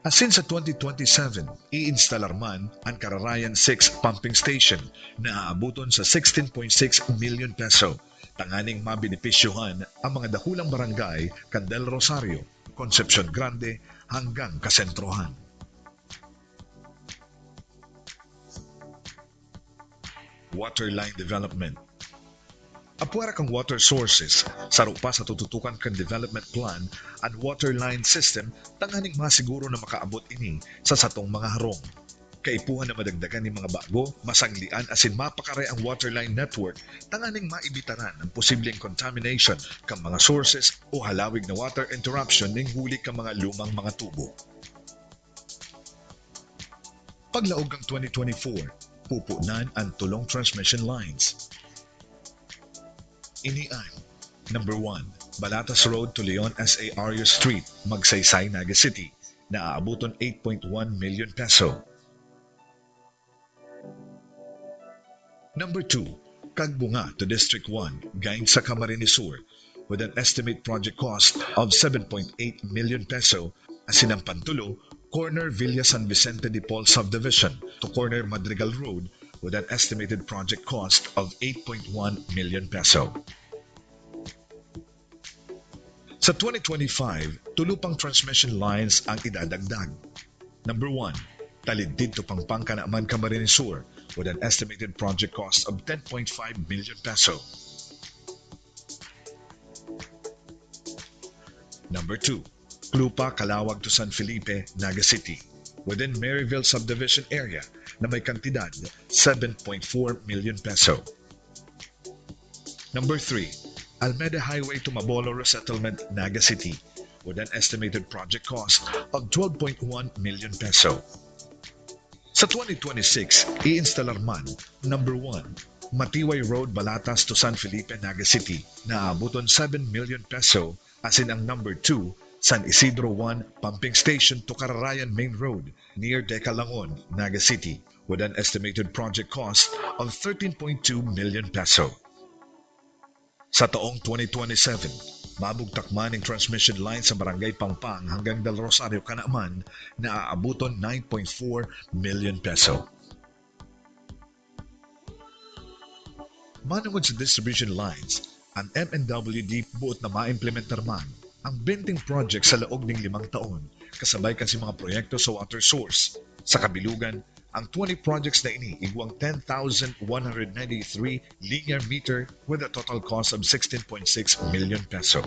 Asin sa twenty twenty-seven, iinstalar man an Kararayan six Pumping Station na aaboton sa sixteen point six million peso, tanganing mabenepisyohan ang mga dakulang barangay kan Del Rosario, Concepcion Grande, hanggang kasentrohan. Waterline development. Apwera kan water sources, saro pa sa tututukan kan development plan an waterline system tanganing masiguro na makaabot ini sa satong mga harong. Kaipuhan na madagdagan nin mga bago, masanglian asin mapakare ang waterline network tanganing maibitaran ang posibleng contamination kan mga sources o halawig na water interruption nin huli kan mga lumang mga tubo. Paglaog kan twenty twenty-four, pupunan an tolong transmission lines. Ini an: number one, Balatas Road to Leon S A Arias Street, Magsaysay, Naga City, na aaboton eight point one million peso. Number two, Cagbunga to District one, Gainsa, Camarines Sur, with an estimate project cost of seven point eight million peso, asin ang pantulo, corner Villa San Vicente de Paul Subdivision to corner Madrigal Road, with an estimated project cost of eight point one million peso. Sa twenty twenty-five, tolo pang transmission lines ang idadagdag. Number one, Talid didto Pampang, Canaman, Camarines Sur, with an estimated project cost of ten point five million peso. Number two, Clupa, Calauag to San Felipe, Naga City, within Maryville Subdivision Area na may kantidad seven point four million peso. Number three, Almeda Highway to Mabolo Resettlement, Naga City, with an estimated project cost of twelve point one million peso. Sa twenty twenty-six, iinstalar man, number one, Matiway Road, Balatas to San Felipe, Naga City, na aaboton seven million peso, asin ang number two, San Isidro one Pumping Station to Kararayan Main Road, near Decalangon, Naga City, with an estimated project cost of thirteen point two million peso. Sa taong twenty twenty-seven, mabugtak man ang transmission line sa Barangay Pangpang hanggang Del Rosario, Canaman, na aaboton nine point four million peso. Manongod sa distribution lines, ang M N W D boot na maimplementar man ang benteng project sa laog ning limang taon, kasabay kan sa mga proyekto sa water source. Sa kabilugan, ang twenty projects na ini igwang ten thousand one hundred ninety-three linear meter with a total cost of sixteen point six million peso.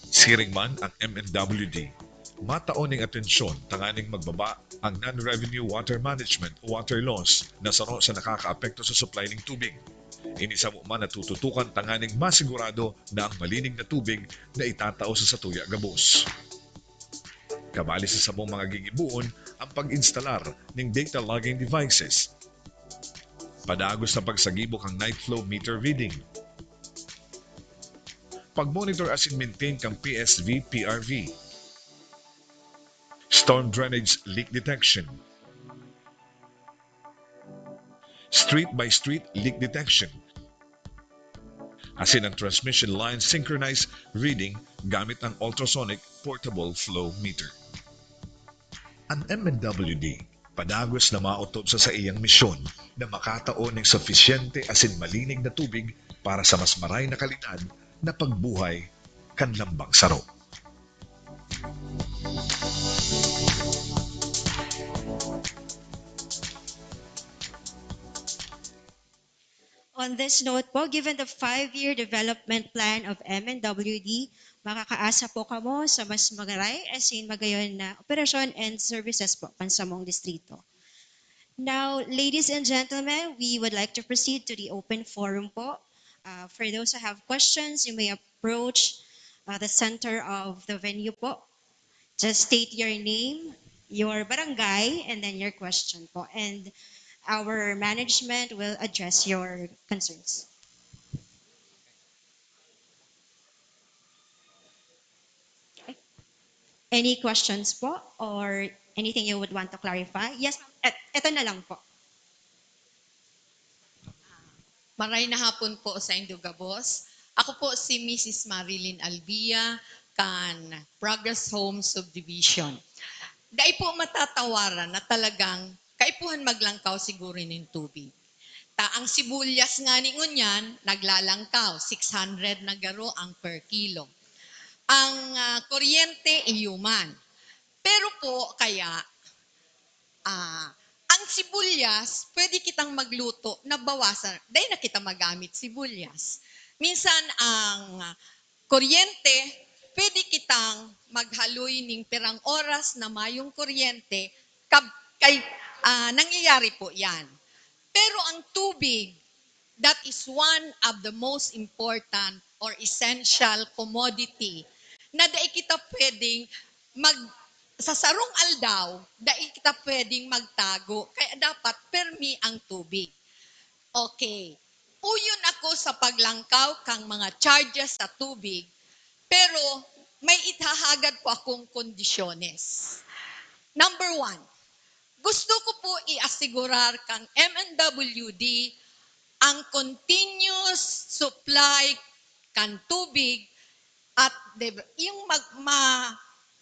Siring man ang M N W D, matao ning atensyon tanganing magbaba ang non-revenue water management o water loss na saro sa nakakaapekto sa supply ning tubig. Ini samo man natututukan tanganing masigurado na ang malinig na tubig na itatao sa satuya gabos. Kabali sa samong mga gigiboon ang pag-instalar ning data logging devices, padagos na pagsagibo kan night flow meter reading, pag-monitor asin maintain kan P S V P R V, storm drainage leak detection, street by street leak detection, asin ang transmission line synchronized reading gamit ang ultrasonic portable flow meter. Ang M N W D padagos na maotob sa saiyang misyon na makatao ning sufisyente asin malinig na tubig para sa mas maray na kalidad na pagbuhay kan lambang saro. On this note po, given the five-year development plan of M N W D, makakaasa po kamo sa mas magaray asin magayon na operasyon and services po kan samong distrito. Now, ladies and gentlemen, we would like to proceed to the open forum po. Uh, for those who have questions, you may approach uh, the center of the venue po. Just state your name, your barangay, and then your question po. And our management will address your concerns. Okay. Any questions po or anything you would want to clarify? Yes, ma'am. Et- Ito na lang po. Maray na hapon po sa indo gabos. Ako po si Missus Marilyn Albia kan Progress Home Subdivision. Dai po matatawaran na talagang kaipuhan maglangkaw siguro nin tubig. Ta ang sibuyas nga ni ngunyan, naglalangkaw, six hundred na garo ang per kilo. Ang uh, kuryente, iyuman. Pero po, kaya, ah, ang sibuyas, pwede kitang magluto na bawasan. Dahil na kita magamit sibuyas. Minsan, ang kuryente, pwede kitang maghaloy ning pirang oras na mayong kuryente, kab, kay, ah, nangyayari po yan. Pero ang tubig, that is one of the most important or essential commodity na dai kita pwedeng mag sa sarong aldaw, dai kita pwedeng magtago, kaya dapat permi ang tubig. Okay. Uyon ako sa paglangkaw kang mga charges sa tubig, pero may ithahagad po akong kondisyones. Number one, gusto ko po i-asigurar kang M N W D ang continuous supply kan tubig at yung mag, ma,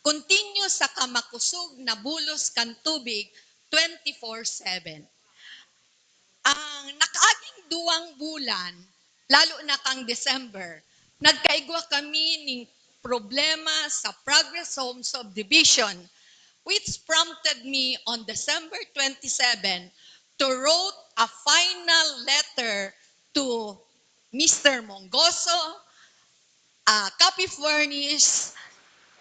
continuous sa kamakusog na bulos kan tubig twenty-four seven. Ang nakaaging duwang bulan, lalo na kang December, nagkaigwa kami ning problema sa Progress Home Subdivision, which prompted me on December twenty-seven to wrote a final letter to Mister Mongoso, uh, Copy Furnace,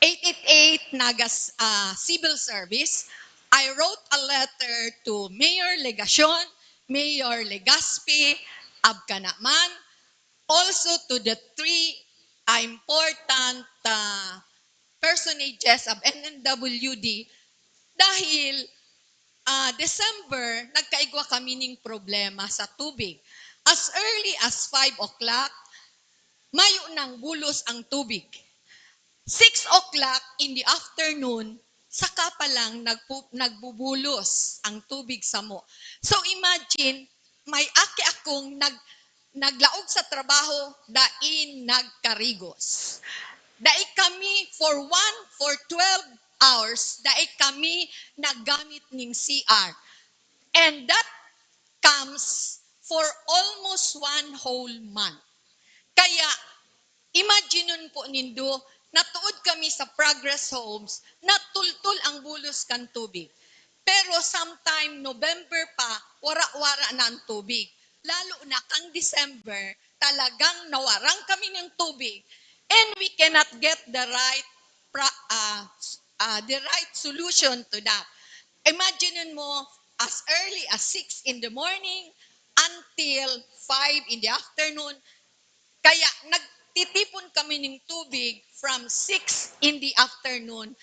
eight eight eight Nagas uh, Civil Service, I wrote a letter to Mayor Legacion, Mayor Legazpi, Abcanaman, also to the three uh, important uh, personages of N N W D dahil uh, December, nagkaigwa kami ning problema sa tubig. As early as five o'clock, mayo nang bulos ang tubig. Six o'clock in the afternoon, saka pa lang nagpu- nagbubulos ang tubig samo. So imagine, may aki akong nag naglaog sa trabaho, dai nagkarigos. Dai kami for one, for twelve hours, dai kami naggamit ning C R. And that comes for almost one whole month. Kaya, imaginon po nindo, natuod kami sa Progress Homes, natultol ang bulos kan tubig. Pero sometime November pa, wara-wara na ang tubig. Lalo na kang December, talagang nawaran kami ng tubig. And we cannot get the right pra- uh, uh, the right solution to that. Imagine mo, as early as six in the morning until five in the afternoon. Kaya nagtitipon kami ng tubig from six in the afternoon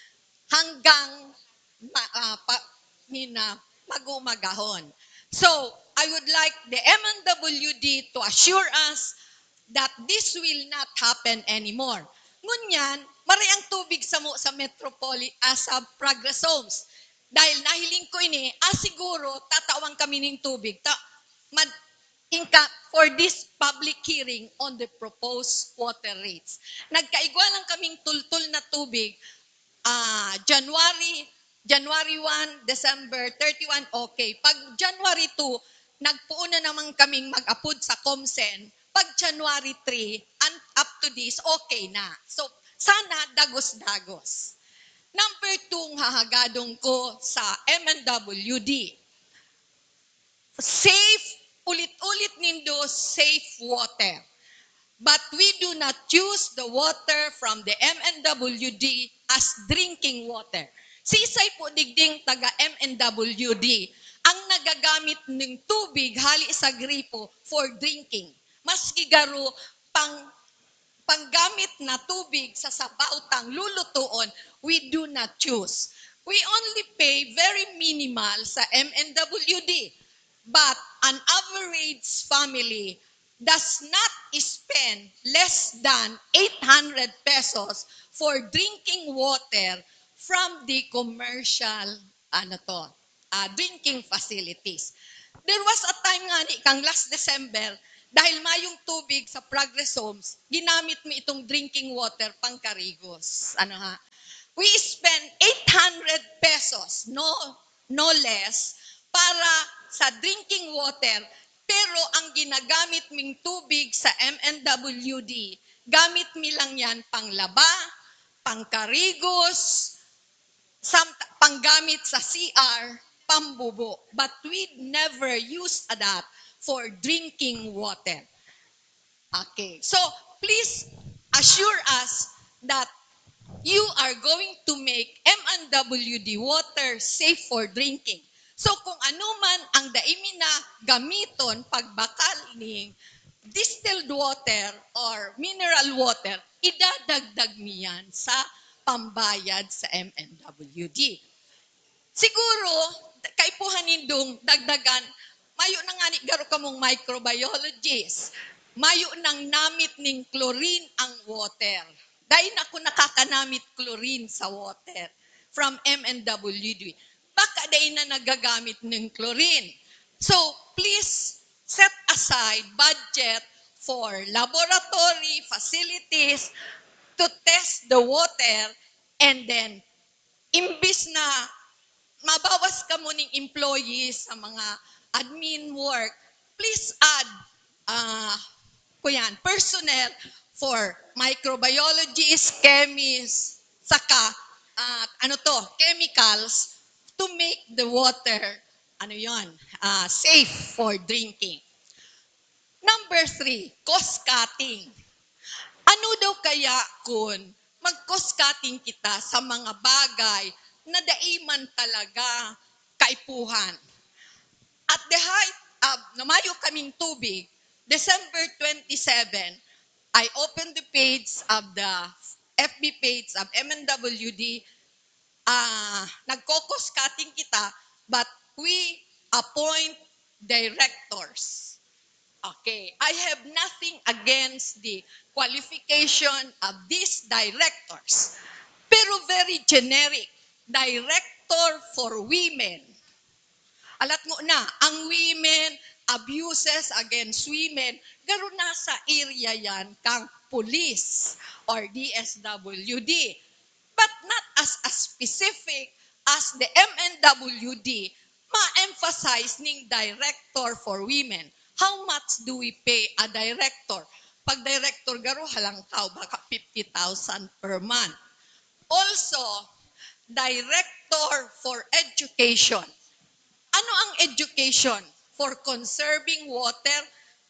hanggang ma- uh, pa, mina, mag-umagahon. So, I would like the M N W D to assure us that this will not happen anymore. Ngunyan, maray ang tubig samo sa Metropoli ah, sa Progress Homes. Dahil nahiling ko ini, ah siguro tatawan kami ning tubig. Ta, mad, inka, for this public hearing on the proposed water rates. Nagkaigwa lang kaming tultol na tubig ah January, January one, December thirty-one, okay. Pag January two, nagpuon na naman kaming mag-apod sa Comsen. Pag January three, and up to this, okay na. So, sana dagos-dagos. Number two, hahagadon ko sa M N W D. Safe, ulit-ulit nindo, safe water. But we do not use the water from the M N W D as drinking water. Sisay po digding taga M N W D ang nagagamit ng tubig hali sa gripo for drinking. Maski garo pang panggamit na tubig sa sabaw tang lulutuon, we do not use. We only pay very minimal sa M N W D, but an average family does not spend less than eight hundred pesos for drinking water from the commercial, ano to, ah, drinking facilities. There was a time nga ni kang last December, dahil mayong tubig sa Progress Homes, ginamit mi itong drinking water pangkarigos. Ano ha? We spend eight hundred pesos, no, no less, para sa drinking water, pero ang ginagamit ming tubig sa M N W D, gamit mi lang yan panglaba, pangkarigos, some, panggamit sa C R, pambubo. But we never use that for drinking water. Okay. So, please assure us that you are going to make M N W D water safe for drinking. So, kung ano man ang dai mi na gamiton pagbakal ning distilled water or mineral water, idadagdag mi yan sa pambayad sa M N W D. Siguro, kaipuhan nindong dagdagan, mayo na nga ni garo kamong microbiologist, mayo nang namit ning chlorine ang water. Dai na ako nakakanamit chlorine sa water from M N W D. Baka dai na nagagamit ng chlorine. So, please set aside budget for laboratory facilities to test the water, and then imbis na mabawas kamo ning employees sa mga admin work, please add, ah, kuyan, personnel for microbiologists, chemists, saka, ah, ano to, chemicals to make the water, ano yon, ah, safe for drinking. Number three, cost cutting. Ano daw kaya kun mag-cost cutting kita sa mga bagay na dai man talaga kaipuhan. At the height of, na mayo kaming tubig, December twenty-seven, I opened the page of the F B page of M N W D. Ah, nagko-cost cutting kita, but we appoint directors. Okay, I have nothing against the qualification of these directors. Pero very generic, director for women. Alat mo na, ang women, abuses against women, garo nasa area yan kang police or D S W D. But not as, as specific as the M N W D, ma-emphasize ning director for women. How much do we pay a director? Pag director garo, halangkaw, baka fifty thousand per month. Also, director for education. Ano ang education? For conserving water?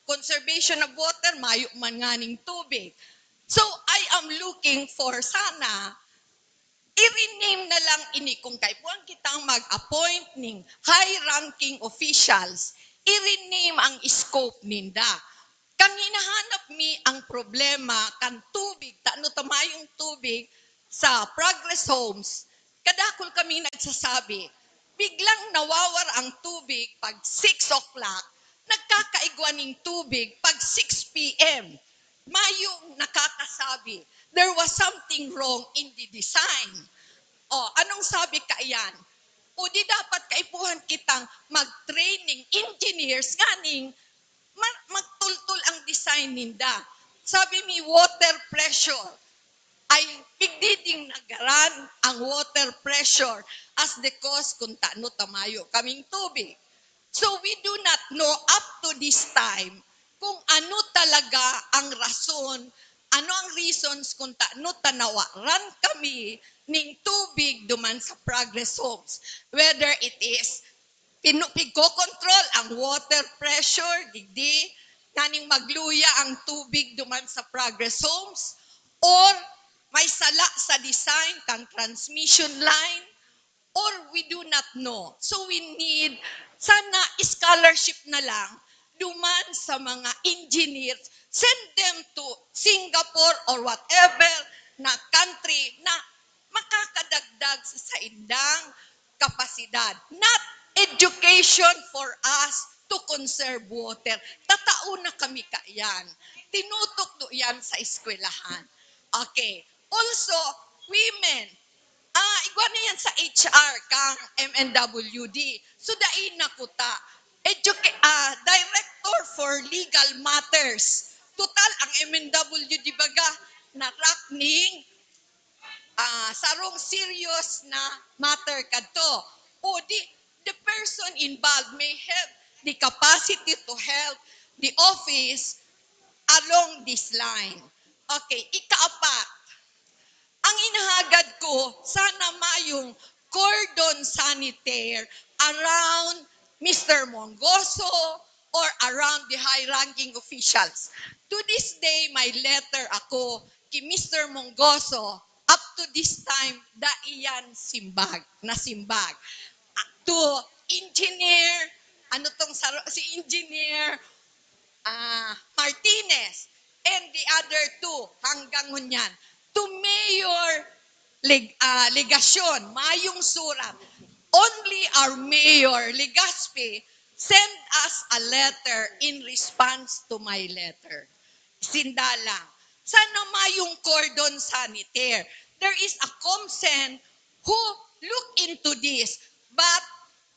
Conservation of water, mayo man nganing tubig. So, I am looking for sana, i-rename na lang ini kung kaipuhan kitang mag-appoint ning high-ranking officials, i-rename ang scope ninda. Kan hinahanap mi ang problema kan tubig, tano ta mayong tubig sa Progress Homes, kadakul kami nagsasabi, biglang nawawar ang tubig pag six o'clock, nagkakaigwa ning tubig pag six P M. Mayong nakakasabi, there was something wrong in the design. O, anong sabi kaiyan? O di dapat kaipuhan kitang mag-training engineers nganing ma-, magtultol ang design ninda. Sabi mi, water pressure. Ay, pigdiding nagaran ang water pressure as the cause kung tano ta mayo kaming tubig. So we do not know up to this time kung ano talaga ang rason, ano ang reasons kung tano ta nawaran kami ning tubig duman sa Progress Homes. Whether it is pinu-, pigkokontrol ang water pressure, digdi, nganing magluya ang tubig duman sa Progress Homes, or may sala sa design kang transmission line, or we do not know. So we need, sana scholarship na lang duman sa mga engineers, send them to Singapore or whatever na country na makakadagdag sa saindang kapasidad. Not education for us to conserve water. Tatao na kami kaiyan. Tinutukdo yan sa eskwelahan. Okay. Also, women. Ah, igwa na yan sa H R kang M N W D. So, dai na kuta. Educa-, ah, director for legal matters. Total, ang M N W D baga, na-track ning, ah, sarong serious na matter kadto. O di, the person involved may have the capacity to help the office along this line. Okay, ikaapat, ang inahagad ko, sana mayong cordon sanitaire around Mister Mongoso or around the high-ranking officials. To this day, may letter ako ki Mister Mongoso. Up to this time, dai yan simbag, nasimbag. To engineer, ano tong saro-, si engineer, ah, Martinez, and the other two, hanggang ngunyan, to Mayor Leg-, ah, Legacion, mayong surat. Only our Mayor Legaspi send us a letter in response to my letter. Sinda lang. Sana mayong cordon sanitaire. There is a ComSen who look into this. But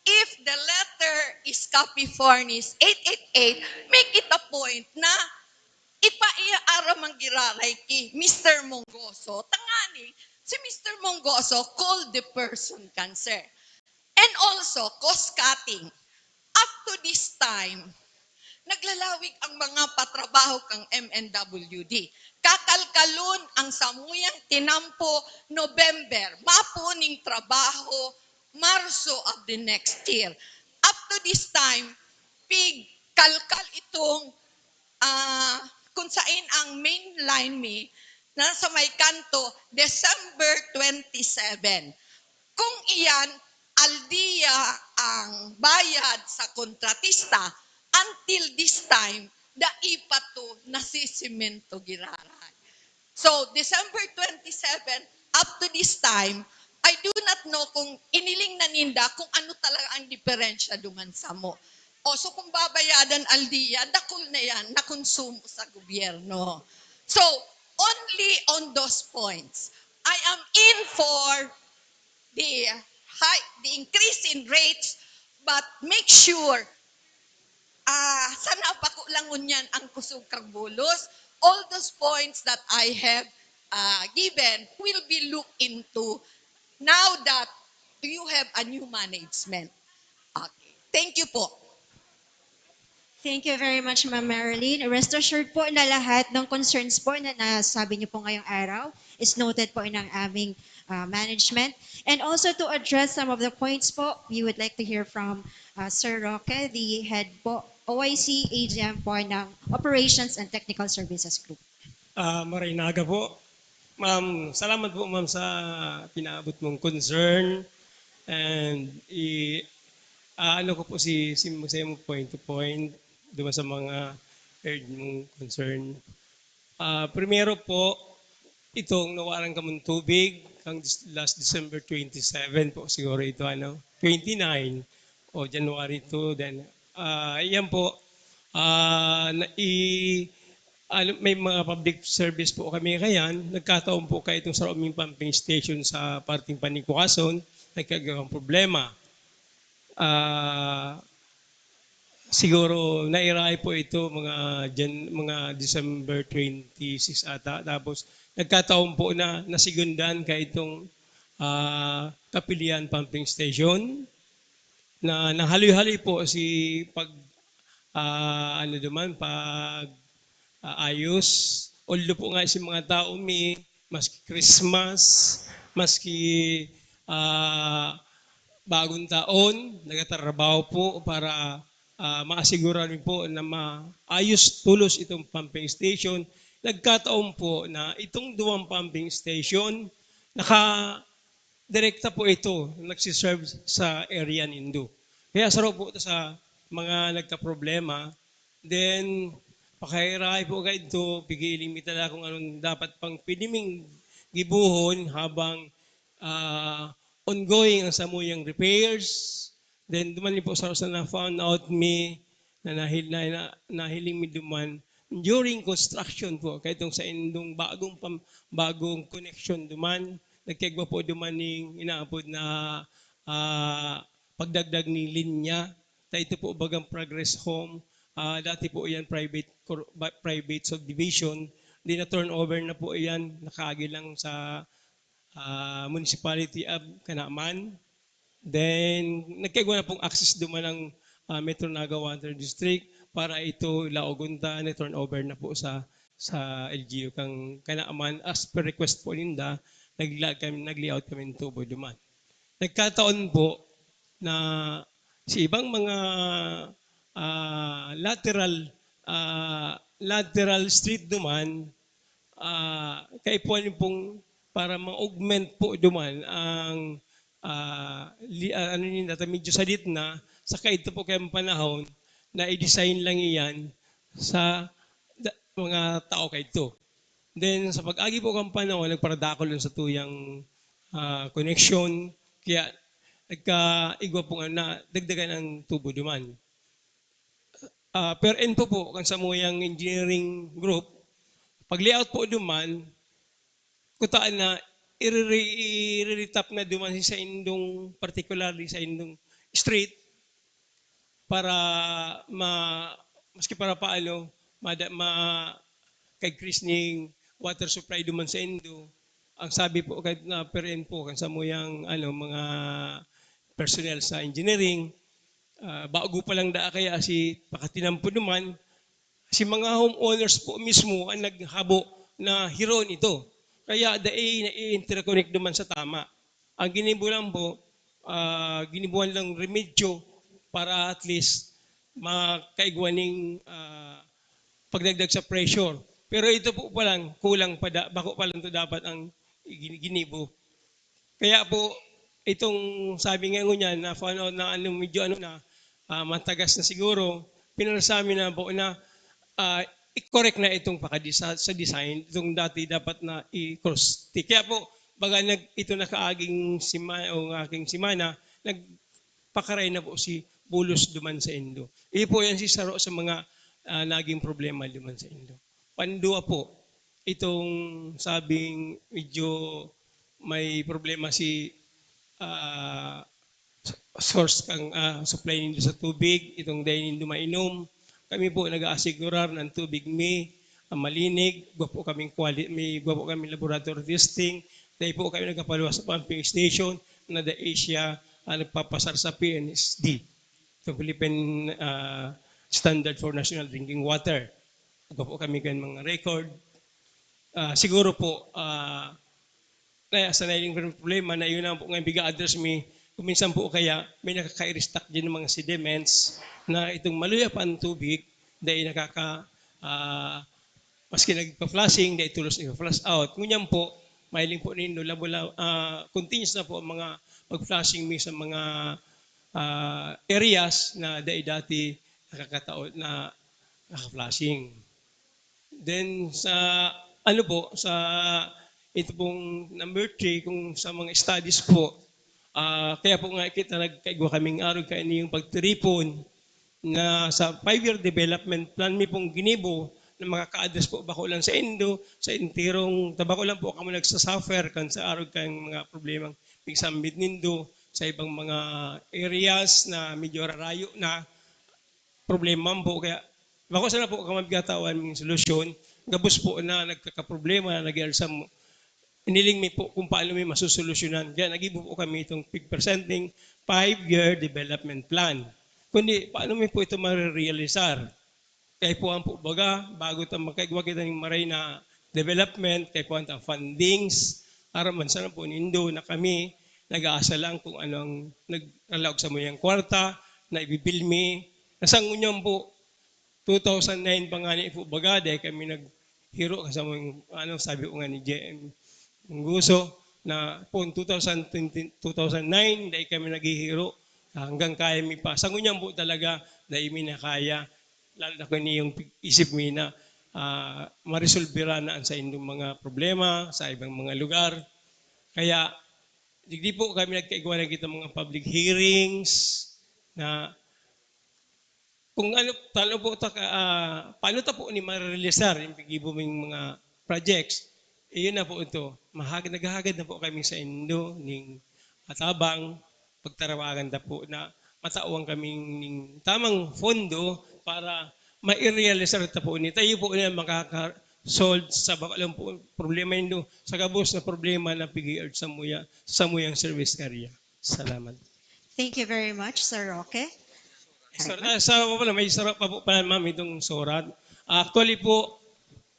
if the letter is copy furnished eight eight eight, make it a point na ipaiaram ang giraray ki Mister Mongoso. Tangani, si Mister Mongoso called the person concerned. And also, cost cutting. Up to this time, naglalawig ang mga patrabaho kang M N W D. Kakalkalon ang samuyang tinampo, November, mapo ning trabaho, Marso of the next year. Up to this time, pigkalkal itong, ah, kung sain ang main line mi, na sa may kanto, December twenty-seven. Kung iyan, aldiya ang bayad sa kontratista, until this time, dai pa to nasisemento giraray. So, December twenty-seven, up to this time, I do not know kung iniling na ninda kung ano talaga ang diferensya duman samo. O, so kung babayadan aldiya, dakul na yan, nakonsumo sa gobyerno. So, only on those points, I am in for the high, the increase in rates, but make sure, ah, sana pako lang ngunyan ang kusog kang bulos. All those points that I have, ah, given will be looked into now that you have a new management. Okay. Thank you po. Thank you very much, Ma'am Marilyn. Rest assured po na lahat ng concerns po na nasabi niyo po ngayong araw is noted po ng aming uh, management. And also to address some of the points po, we would like to hear from uh, Sir Roque, the head po, O I C A G M po ng Operations and Technical Services Group. Uh, Maray na aga po. Ma'am, salamat po ma'am sa pinaabot mong concern. And i, uh, ano ko po si, si, si point to point doon sa mga heard mong concern. Uh, primero po, itong nawaran kamong tubig kang last December twenty-seven po siguro ito, ano, twenty-nine o January two, then uh, yan po, uh, na, i, ano, may mga public service po kami kayan, nagkataon po kayo itong sa aming pumping station sa parting Panikwason, nagkagawang problema. Uh, siguro nairahay po ito mga Jan, mga December twenty-six ata. Tapos nagkataon po na nasigundan ka itong uh, Kapilian Pumping Station na nahaloy-haloy po si pag uh, ano duman pag uh, ayos. Although po nga si mga tao may maski Christmas, maski uh, bagong taon, nagtatrabaho po para uh, maasiguran po na maayos tulos itong pumping station. Nagkataon po na itong duwang pumping station, naka direkta po ito nagsiserve sa area nindo. Kaya saro po sa mga nagkaproblema, then pakairahay po kayo ito, pigiling mi talaga kung anong dapat pang pwede ming gibuhon habang uh, ongoing ang samuyang repairs. Then duman po sa na found out mi na, nahil, na, na nahiling mi duman during construction po, kaitong sa indong bagong pam, bagong connection duman, nagkaigwa po duman ning inaapod na uh, pagdagdag ni linya. Ta ito po bagang Progress Home. Uh, dati po iyan private private subdivision. Di na turnover na po iyan, nakaagi lang sa uh, municipality of Canaman. Then, nagkaigwa na pong access duman ang uh, Metro Naga Water District para ito laogon ta na turnover na po sa sa L G U kang Canaman as per request po ninda, nagla kami nag-layout kami ng tubo duman. Nagkataon po na sa ibang mga uh, lateral uh, lateral street duman uh, kaipuhan pong para ma-augment po duman ang uh, li, uh, ano ni nata medyo sadit na sa kaito po kayong panahon na i-design lang iyan sa da, mga tao kaito. Then sa pag-agi po kang panahon nagparadakol lang sa tuyang uh, connection kaya nagkaigwa po nga na dagdagan ang tubo duman. Uh, per info po kan samuyang engineering group, pag-layout po duman, kutaan na i-retap na duman sa indong, particularly sa indong street, para ma, maski para paano, ma, ma, kag Chris ning water supply duman sa indo. Ang sabi po kay na per po kan samuyang ano mga personnel sa engineering, uh, bago pa lang daa kaya si pakatinampo naman, si mga homeowners po mismo ang naghabo na hiron ito. Kaya dai na i-interconnect naman sa tama. Ang ginibo lang po, uh, ginibuhan lang remedyo para at least makaigwa ning uh, pagdagdag sa pressure. Pero ito po palang kulang pa da bako pa lang 'to dapat ang gini ginibo. Kaya po itong sabi nga ngunyan na found out na ano, medyo ano na, ah, matagas na siguro, pinarasami na po na, ah, i-correct na itong pakadesa sa design, itong dati dapat na i-cross stick. Kaya po baga nag ito nakaaging sema o aking semana, nagpakaray na po si bulos duman saindo. Iyo po yan si saro sa mga, ah, naging problema duman saindo. Pandua po, itong sabing medyo may problema si, ah, source kang, ah, supply nindo sa tubig, itong dai nindo mainom. Kami po nag-aasigurar na ang tubig mi, ah, malinig, igwa po kaming quali may igwa po kaming laboratory testing, dai po kami nagpapaluwas sa pumping station na dai siya, ah, nagpapasar sa P N S D, itong Philippine, ah, Standard for National Drinking Water. Igwa po kami kan mga record. Ah, siguro po, ah, kaya sa nailing problema na yun ang po nga biga address mi, kung minsan po kaya may nakaka-restock din ng mga sediments na itong maluya pa ang tubig, dahil nakaka-, ah, maski nagpa-flushing, dahil tulos nagpa-flush out. Ngunyan po, mailing po nindo, labo la ah, continuous na po ang mga pag-flushing mi sa mga, ah, areas na dai dati nakakatao na naka-flushing. Then sa ano po, sa ito pong number three, kung sa mga studies po, ah, kaya po nga kita nagkaigwa kaming arog kaini yung pagtiripon na sa five-year development plan mi pong ginibo na makaka-address po bako lang saindo, sa enterong ta bako lang po kamo nagsa-suffer kan sa arog kang mga problemang pigsambit nindo sa ibang mga areas na medyo rarayo na problema po. Kaya bako sana po kamo bigatawan ning solusyon, gabos po na nagkakaproblema na nag-aalsa mo. Iniling mi po kung paano mi masosolusyonan. Kaya nagibo po kami itong pig-presenting five-year development plan. Kundi paano mi po ito marerealisar? Kaipuhan po baga, bago ta makaigwa kita ning maray na development, kaipuhan ta fundings, aram man sana po nindo na kami nag-aasa lang kung ano ang nagralaog sa muyang kwarta na ibibil mi. Na sa ngunyan po, two thousand nine pa ngani po baga, dai kami naghiro kan samong, ano, sabi ko nga ni J M Mungguso, na pon two thousand twenty, two thousand nine, dai kami naghihiro. Hanggang kaya mi pa. Sa ngunyan po talaga, dai mi na kaya. Lalo na kung yung pig-, isip mi na, ah, maresolbera na ang saindong mga problema sa ibang mga lugar. Kaya, digdi po kami nagkaigwa na kita mga public hearings na kung ano, paano po ta ka, ah, paano ta po ni marealisar yung pag-ibo ming mga projects. Iyon na po ito. Mahag-, naghahagad na po kami saindo ning atabang, pagtarawangan ta po na matawan kaming ning tamang pondo para mairealisar ta po ni. Tayo po na makaka-solve sa bako lang po problema nindo, sa gabos na problema na pig-i-urge sa muya, sa muyang service area. Salamat. Thank you very much, Sir Roque. Sir, ah, sa, wala, may sarap pa po pala, ma'am, itong surat. Ah, actually po,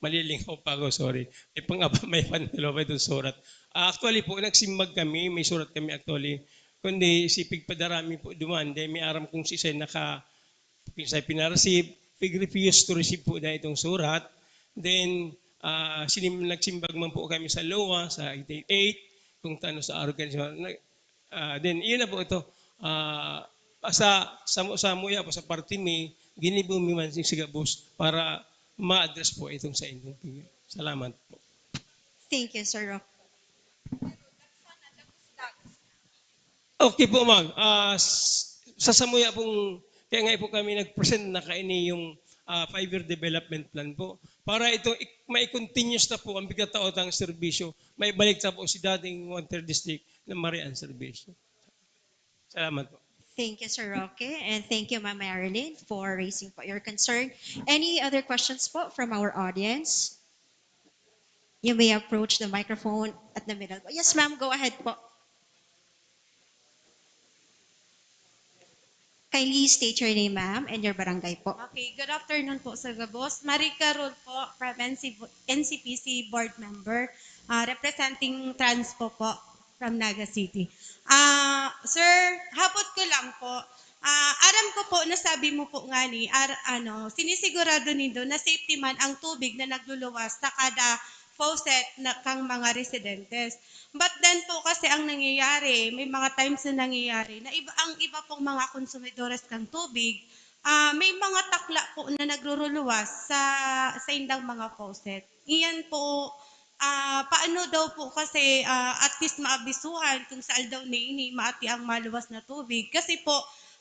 malilingaw pa ako, sorry. May pang-, may pandalo pa itong surat. Ah, actually po, nagsimbag kami, may surat kami actually. Kundi si pigpadarami po duman, dahil may aram kong sisay naka, kinsay pinareceive, pig-refuse to receive po na itong surat. Then, ah, sinim-, nagsimbag man po kami sa lowa, sa eight eight eight, kung tano sa arog kan siya. Na, ah, then, iyon na po ito. Ah, sa, sa, sa muya po, sa parte mi, ginibo mi man si Sigabos para ma-address po itong sa inyong tingin. Salamat po. Thank you, Sir Roque. Okay po, ma'am. Ah, s-, sa samuya pong, kaya nga po kami nag-present na kaini yung, ah, five-year development plan po. Para ito, ik-, mai-continuous na po ang pigkataotang serbisyo. Maibalik na po si dating One Third District na marian serbisyo. Salamat po. Thank you, Sir Roque, and thank you, Ma'am Marilyn, for raising po your concern. Any other questions po from our audience? You may approach the microphone at the middle. Yes, ma'am, go ahead po. Kindly state your name, ma'am, and your barangay po. Okay, good afternoon po sa gabos. Marie Carol po, from N C, N C P C board member, ah, representing Transpo po. From Naga City. Ah, sir, hapot ko lang po. Ah, aram ko po, nasabi mo po ngani, ar-, ano, sinisigurado nindo na safety man ang tubig na nagluluwas sa kada faucet na, kang mga residentes. But then po kasi ang nangyayari, may mga times na nangyayari na iba, ang iba pong mga konsumidores kang tubig, ah, may mga takla po na nagruruluwas sa, sa indang mga faucet. Iyan po, ah, paano daw po kasi, ah, at least maabisuhan kung saan daw ni ini maati ang maluwas na tubig. Kasi po,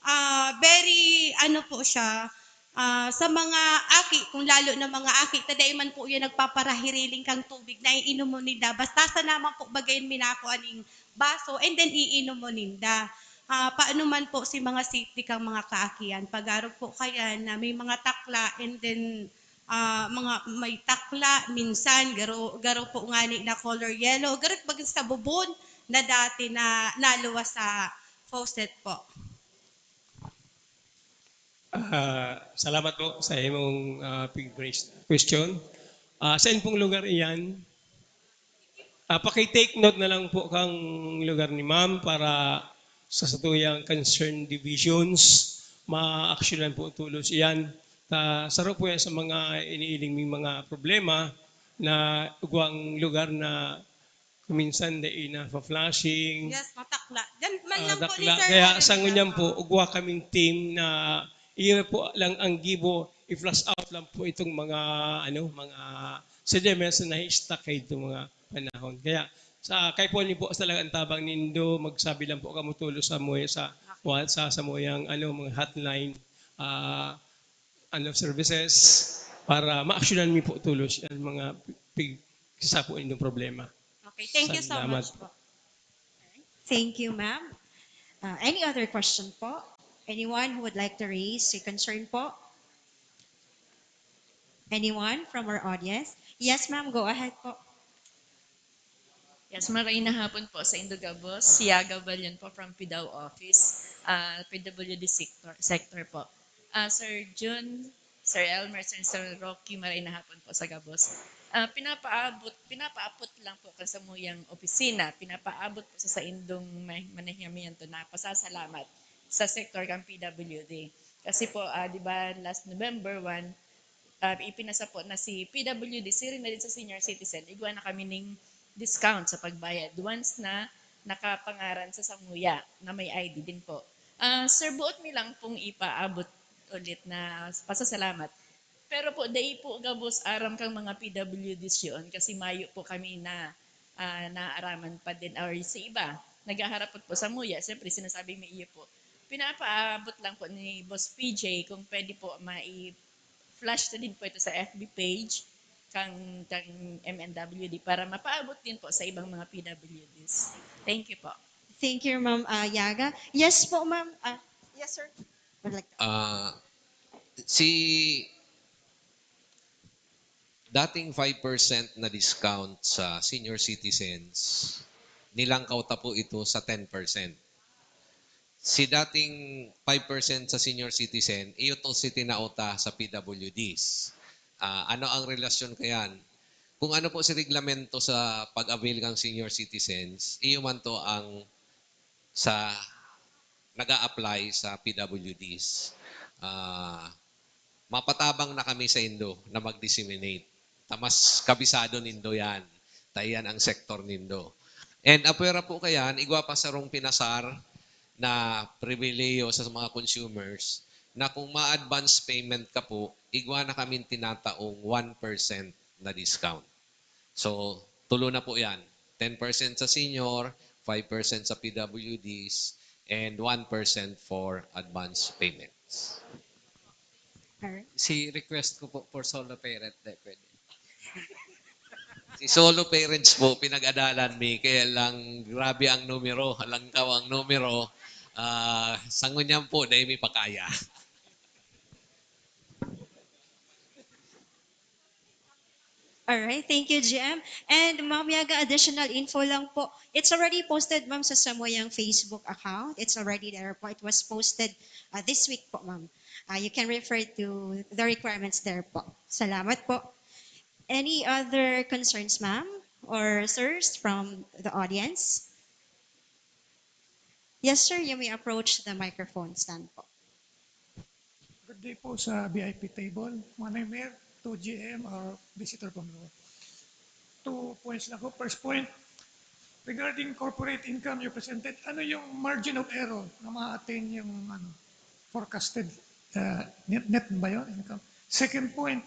ah, very, ano po siya, ah, sa mga aki, kung lalo na mga aki, ta dai man po yan nagpaparahiriling kang tubig na iinom mo ninda. Basta sa naman po bagayin minako aning baso and then iinom mo ninda. Ah, paano man po si mga safety kang mga kaakian? Pag-arog po kaya na may mga takla and then, ah, mga may takla, minsan garo, garo po ngani na color yellow, garo bagay sa bubon na dati na naluwas sa faucet po. Ah, salamat po sa imong, ah, pig-raise na question. Ah, sain pong lugar iyan? Ah, paki-take note na lang po kang lugar ni ma'am para sa satuyang concerned divisions, ma-actionan po tulos iyan. Ta, saro po yan sa mga iniiling ming mga problema na ugwang lugar na kung minsan dai na flushing. Yes, matakla. Diyan man lang po ni Dakla. Sir Kaya Aaron sa ngunyan Blanco. Po, ugwa kaming team na iyo po lang ang gibo, i-flush out lang po itong mga, ano, mga sediments na nai-stack kayo itong mga panahon. Kaya sa kay po niyo po talaga ang tabang nindo, magsabi lang po kamo tulo sa mo sa sa samuyang ano, mga hotline, ah, ano, services para ma-actionan mi po tulos ang mga pig-, isa po inyong problema. Okay, thank you so Salamat. Much po. Thank you, ma'am. Uh, any other question po? Anyone who would like to raise a concern po? Anyone from our audience? Yes, ma'am. Go ahead po. Yes, maray na hapon po sa Indogabos. Si Yaga Balion po from PDAO office, ah, P W D sector, sector po. Ah, Sir Jun, Sir Elmer, Sir, Sir Rocky, maray na hapon po sa gabos. Ah, pinapaabot, pinapaabot lang po kan samuyang opisina, pinapaabot po sa saindong ma-, manahimento na pasasalamat sa sektor kan P W D. Kasi po, ah, di ba, last November one, ah, ipinasa po na si P W D, siring na din sa senior citizen, igwa na kami ning discount sa pagbayad once na nakapangaran sa samuya na may I D din po. Ah, sir, buot mi lang pong ipaabot ulit na pasasalamat. Pero po, dai po gabos aram kang mga P W Ds yun kasi mayo po kami na, ah, naaraman pa din or sa iba. Naghaharap po sa muya, siyempre sinasabi mi iyo po. Pinapaabot lang po ni Boss P J kung pwede po mai-flash na din po ito sa F B page kang, kang M N W D para mapaabot din po sa ibang mga P W Ds. Thank you po. Thank you, Ma'am ah, Yaga. Yes po, Ma'am. Ah, yes, sir. Would like Ah, si dating five percent na discount sa senior citizens, nilangkaw ta po ito sa ten percent. Si dating five percent sa senior citizen, iyo to si tinao ta sa P W Ds. Ah, ano ang relasyon kayan? Kung ano po si reglamento sa pag-avail kang senior citizens, iyo man to ang sa nag-a-apply sa P W Ds. Ah, mapatabang na kami sa indo na mag-disseminate. Ta mas kabisado nindo yan. Ta iyan ang sektor nindo. And apwera po kayan, igwa pa sarong pinasar na pribilehiyo sa mga consumers na kung ma-advance payment ka po, igwa na kaming tinataong one percent na discount. So, tulo na po yan. Ten percent sa senior, five percent sa P W Ds, and one percent for advance payments. Alright. Si request ko po for solo parent, di pwede. Si solo parents po, pinag-adalan mi, kaya lang grabe ang numero, halangkaw ang numero. Ah, sa ngunyan po, dahil mi pakaya. All right, thank you, G M. And Ma'am Yaga, additional info lang po. It's already posted, Ma'am, sa samuyang Facebook account. It's already there po. It was posted uh, this week po, Ma'am. Uh, you can refer to the requirements there po. Salamat po. Any other concerns, Ma'am or sirs, from the audience? Yes, sir. You may approach the microphone stand po. Good day po sa V I P table. My name is two G M or visitor from Lua. Two points lang po. First point, regarding corporate income you presented, ano yung margin of error na ma-attain yung ano, forecasted uh, net, net ba yun? Income. Second point,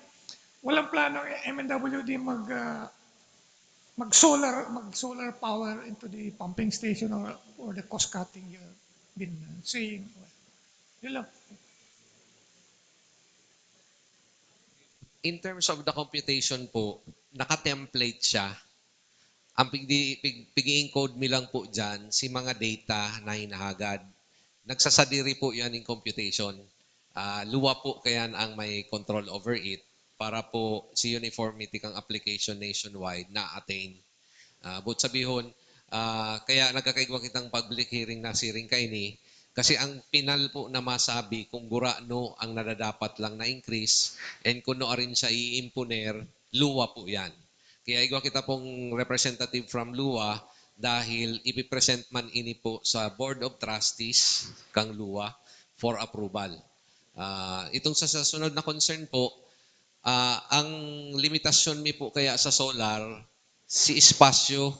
walang plano ang M N W D mag uh, mag solar mag solar power into the pumping station or or the cost cutting you've been uh, seeing. Yun lang. In terms of the computation po, naka-template siya. Ang pig-, pig-, pig-i-encode mi lang po dyan, si mga data na hinahagad. Nagsasadiri po yan in computation. Uh, Lua po kayan ang may control over it para po si uniformity kang application nationwide na-attain. Uh, but sabihon, uh, kaya nagkakaigwa kitang public hearing na siring kaini, kasi ang pinal po na masabi kung gurano ang nadadapat lang na increase and kung no arin siya iimponer, Lua po yan. Kaya igwa kita pong representative from Lua dahil ipipresent man ini po sa Board of Trustees kang Lua for approval. Uh, itong sa, sa sunod na concern po, uh, ang limitasyon mi po kaya sa solar, si espasyo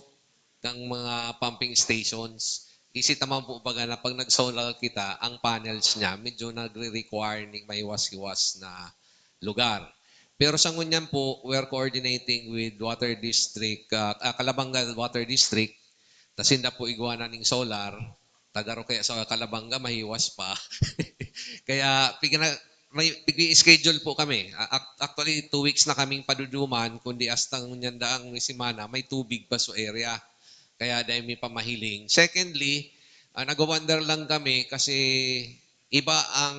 ng mga pumping stations. Isi ta man po baga na pag nag-solar kita, ang panels niya medyo nagre-require ning mahiwas-hiwas na lugar. Pero sa ngunyan po, we're coordinating with Water District, uh, uh, Calabanga Water District, ta sinda po igwa na ning solar, tagaro kaya sa Calabanga, mahiwas pa. Kaya pigna, may pigi-schedule po kami. Actually, two weeks na kaming paduduman, kundi hasta ngunyan daang semana, may tubig pa sa area. Kaya dahil may pamahiling. Secondly, uh, nag-wonder lang kami kasi iba ang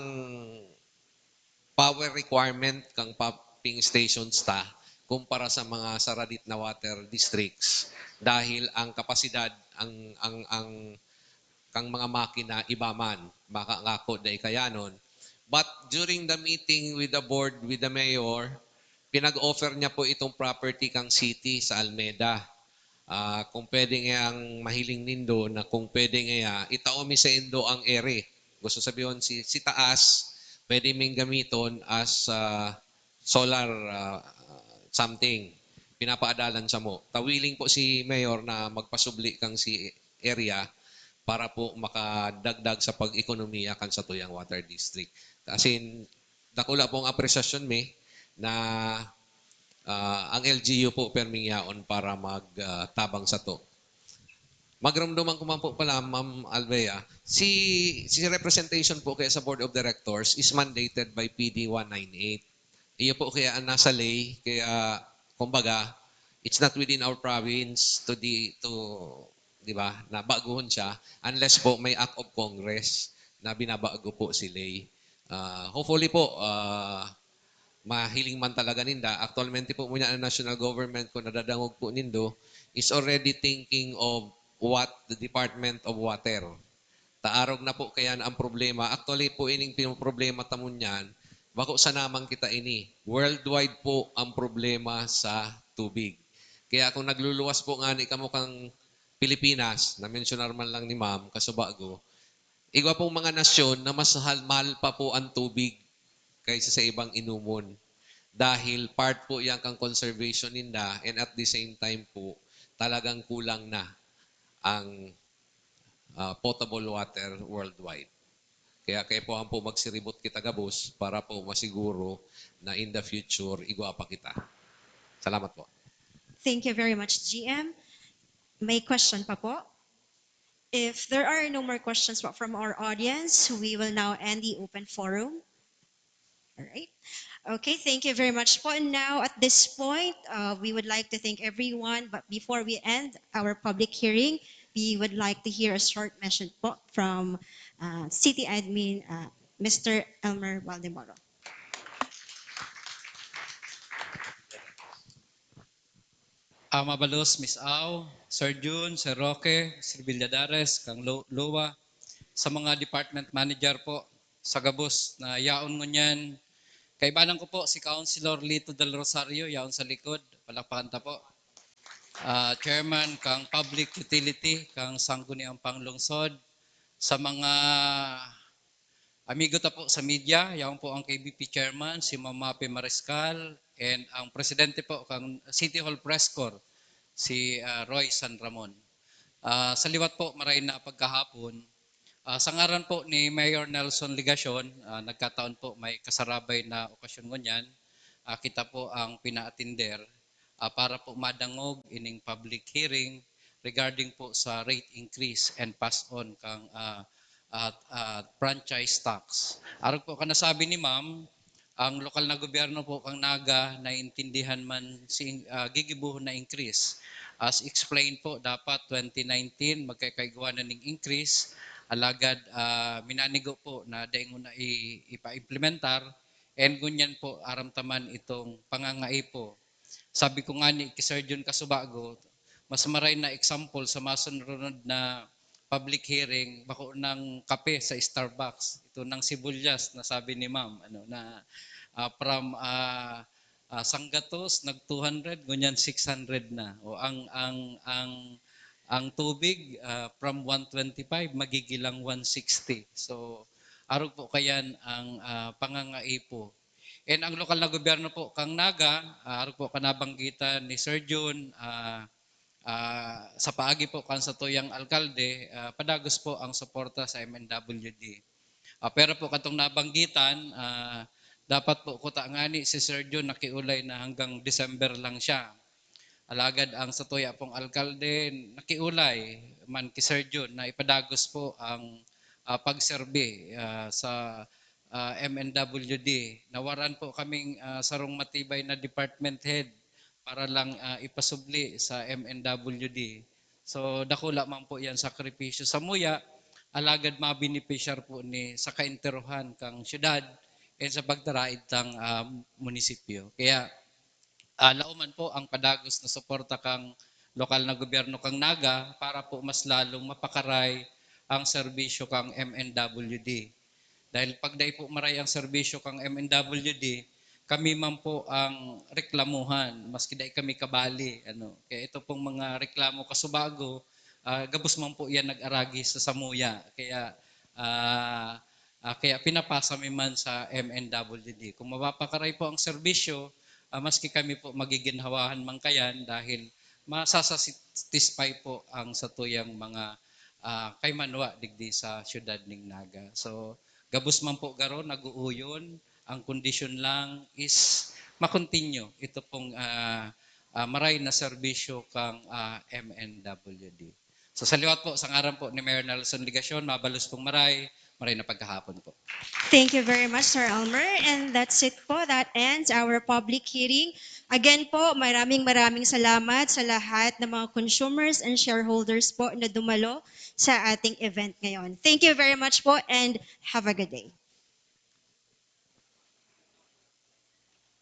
power requirement kang pumping stations ta kumpara sa mga saradit na water districts dahil ang kapasidad ang ang ang kang mga makina iba man, makangako da ikayanon. But during the meeting with the board, with the mayor, pinag-offer niya po itong property kang city sa Almeda. Uh, kung pwede nga ang mahiling nindo na kung pwede nga itao mi sa indo ang ere. Gusto sabihin si, si taas, pwede ming gamiton as uh, solar uh, something. Pinapaadalan sa mo. Ta willing po si Mayor na magpasubli kang si area para po makadagdag sa pag-ekonomiya kan sa tuyang water district. Kasi dakula pong apresyasyon mi na uh, ang L G U po perming yaon para magtabang uh, sa to. Magrumduman ko man po pala, Ma'am Alvea, si, si representation po kaya sa Board of Directors is mandated by P D one nine eight. Iyo po kaya ang nasa ley, kaya kumbaga, it's not within our province to the, to, di ba, na baguhon siya unless po may act of Congress na binabago po si ley. Uh, hopefully po, uh, mahiling man talaga ninda. Actualmente po muna ang national government, kung nadadangog po nindo, is already thinking of what the Department of Water. Taarog na po kaya ang problema. Actually po, ining problema tamun yan, bako sa naman kita ini. Worldwide po ang problema sa tubig. Kaya kung nagluluwas po nga ni kamo kang Pilipinas, na-mensionar man lang ni Ma'am, kasubago, igwa pong mga nasyon na mas mahal pa po ang tubig kaysa sa ibang inumon. Dahil part po yan kang conservation ninda and at the same time po, talagang kulang na ang uh, potable water worldwide. Kaya kaya po ang po magsiribot kita gabos para po masiguro na in the future, igwa pa kita. Salamat po. Thank you very much, G M. May question pa po? If there are no more questions from our audience, we will now end the open forum. All right. Okay, thank you very much po. And now, at this point, uh, we would like to thank everyone. But before we end our public hearing, we would like to hear a short message po from uh, City Admin uh, Mister Elmer Valdemoro. Ama Balos, Miss Au, Sir Jun, Sir Roque, Sir Villadares, kang Lua, sa mga department manager po, sa gabos na yaon ngunyan. Kaibanan ko po si Councilor Lito Del Rosario, yaon sa likod, palakpakan ta po. Uh, chairman kang Public Utility, kang Sangguniang Panglungsod, Sa mga amigo ta po sa media, yaon po ang K B P chairman, si Ma'am Mape Mariscal, and ang presidente po kan City Hall Press Corps, si, ah, Roy San Ramon. Ah, sa liwat po, maray na pagkahapon. Ah, sa ngaran po ni Mayor Nelson Legacion, ah, nagkataon po may kasarabay na okasyon ngunyan. Ah, kita po ang pinaatinder, ah, para po madangog ining public hearing regarding po sa rate increase and pass on kan, ah, at, ah, franchise tax. Arog po kan nasabi ni Ma'am, ang lokal na gobyerno po kan Naga naintindihan man si, ah, gigibohon na increase. As explained po, dapat twenty nineteen magkakaigwa na ning increase, alagad, ah, minanigo po na dai ngona i-, ipaimplementar, and ngunyan po aram ta man itong pangangaipo. Sabi ko ngani ki Sir Jun Casubago, mas maray na example sa masunod na public hearing, bako nang kape sa Starbucks. Ito nang sibuyas na sabi ni Ma'am, ano, na, ah, from, ah, ah, sanggatos, nag two hundred, ngunyan six hundred na. O ang, ang, ang, ang tubig, ah, from one twenty-five, magigilang one sixty. So, arog po kayan ang, ah, pangangaipo. And ang lokal na gobyerno po, kang Naga, ah, arog po kan nabanggitan ni Sir Jun, ah, ah, sa paagi po kan satuyang alkalde, ah, padagos po ang suporta sa M N W D. Ah, pero po katong nabanggitan, ah, dapat po kuta ngani si Sir Jun nakiulay na hanggang December lang siya. Alagad ang satuya pong alkalde nakiulay man ki Sir Jun na ipadagos po ang, ah, pagserbi, ah, sa, ah, M N W D. Nawaran po kaming, ah, sarong matibay na department head para lang, ah, ipasubli sa M N W D. So, dakula man po yan sakripisyo samuya, alagad mabenepisyar po ni sa kaenterohan kang syudad and sa pagtaraid tang, ah, munisipyo. Kaya, ah, laoman po ang padagos na suporta kang lokal na gobyerno kang Naga para po mas lalong mapakaray ang serbisyo kang M N W D. Dahil pag dai po maray ang serbisyo kang M N W D, kami man po ang reklamuhan, maski dai kami kabali, ano. Kaya ito pong mga reklamo kasubago, ah, gabos man po yan nag-aragi sa samuya. Kaya, ah, ah, kaya pinapasa mi man sa M N W D. Kung mapapakaray po ang serbisyo, ah, maski kami po magiginhawahan man kayan dahil masasatisfy po ang satuyang mga, ah, kaimanwa digdi sa siyudad ning Naga. So, gabos man po garo, nag-uuyon, ang kondisyon lang is ma-continue ito pong, ah, ah, maray na serbisyo kang, ah, M N W D. So, sa liwat po, sa ngaran po ni Mayor Nelson Legacion, mabalos pong maray, maray na pagkahapon po. Thank you very much, Sir Elmer. And that's it po. That ends our public hearing. Again po, maraming maraming salamat sa lahat ng mga consumers and shareholders po na dumalo sa ating event ngayon. Thank you very much po and have a good day.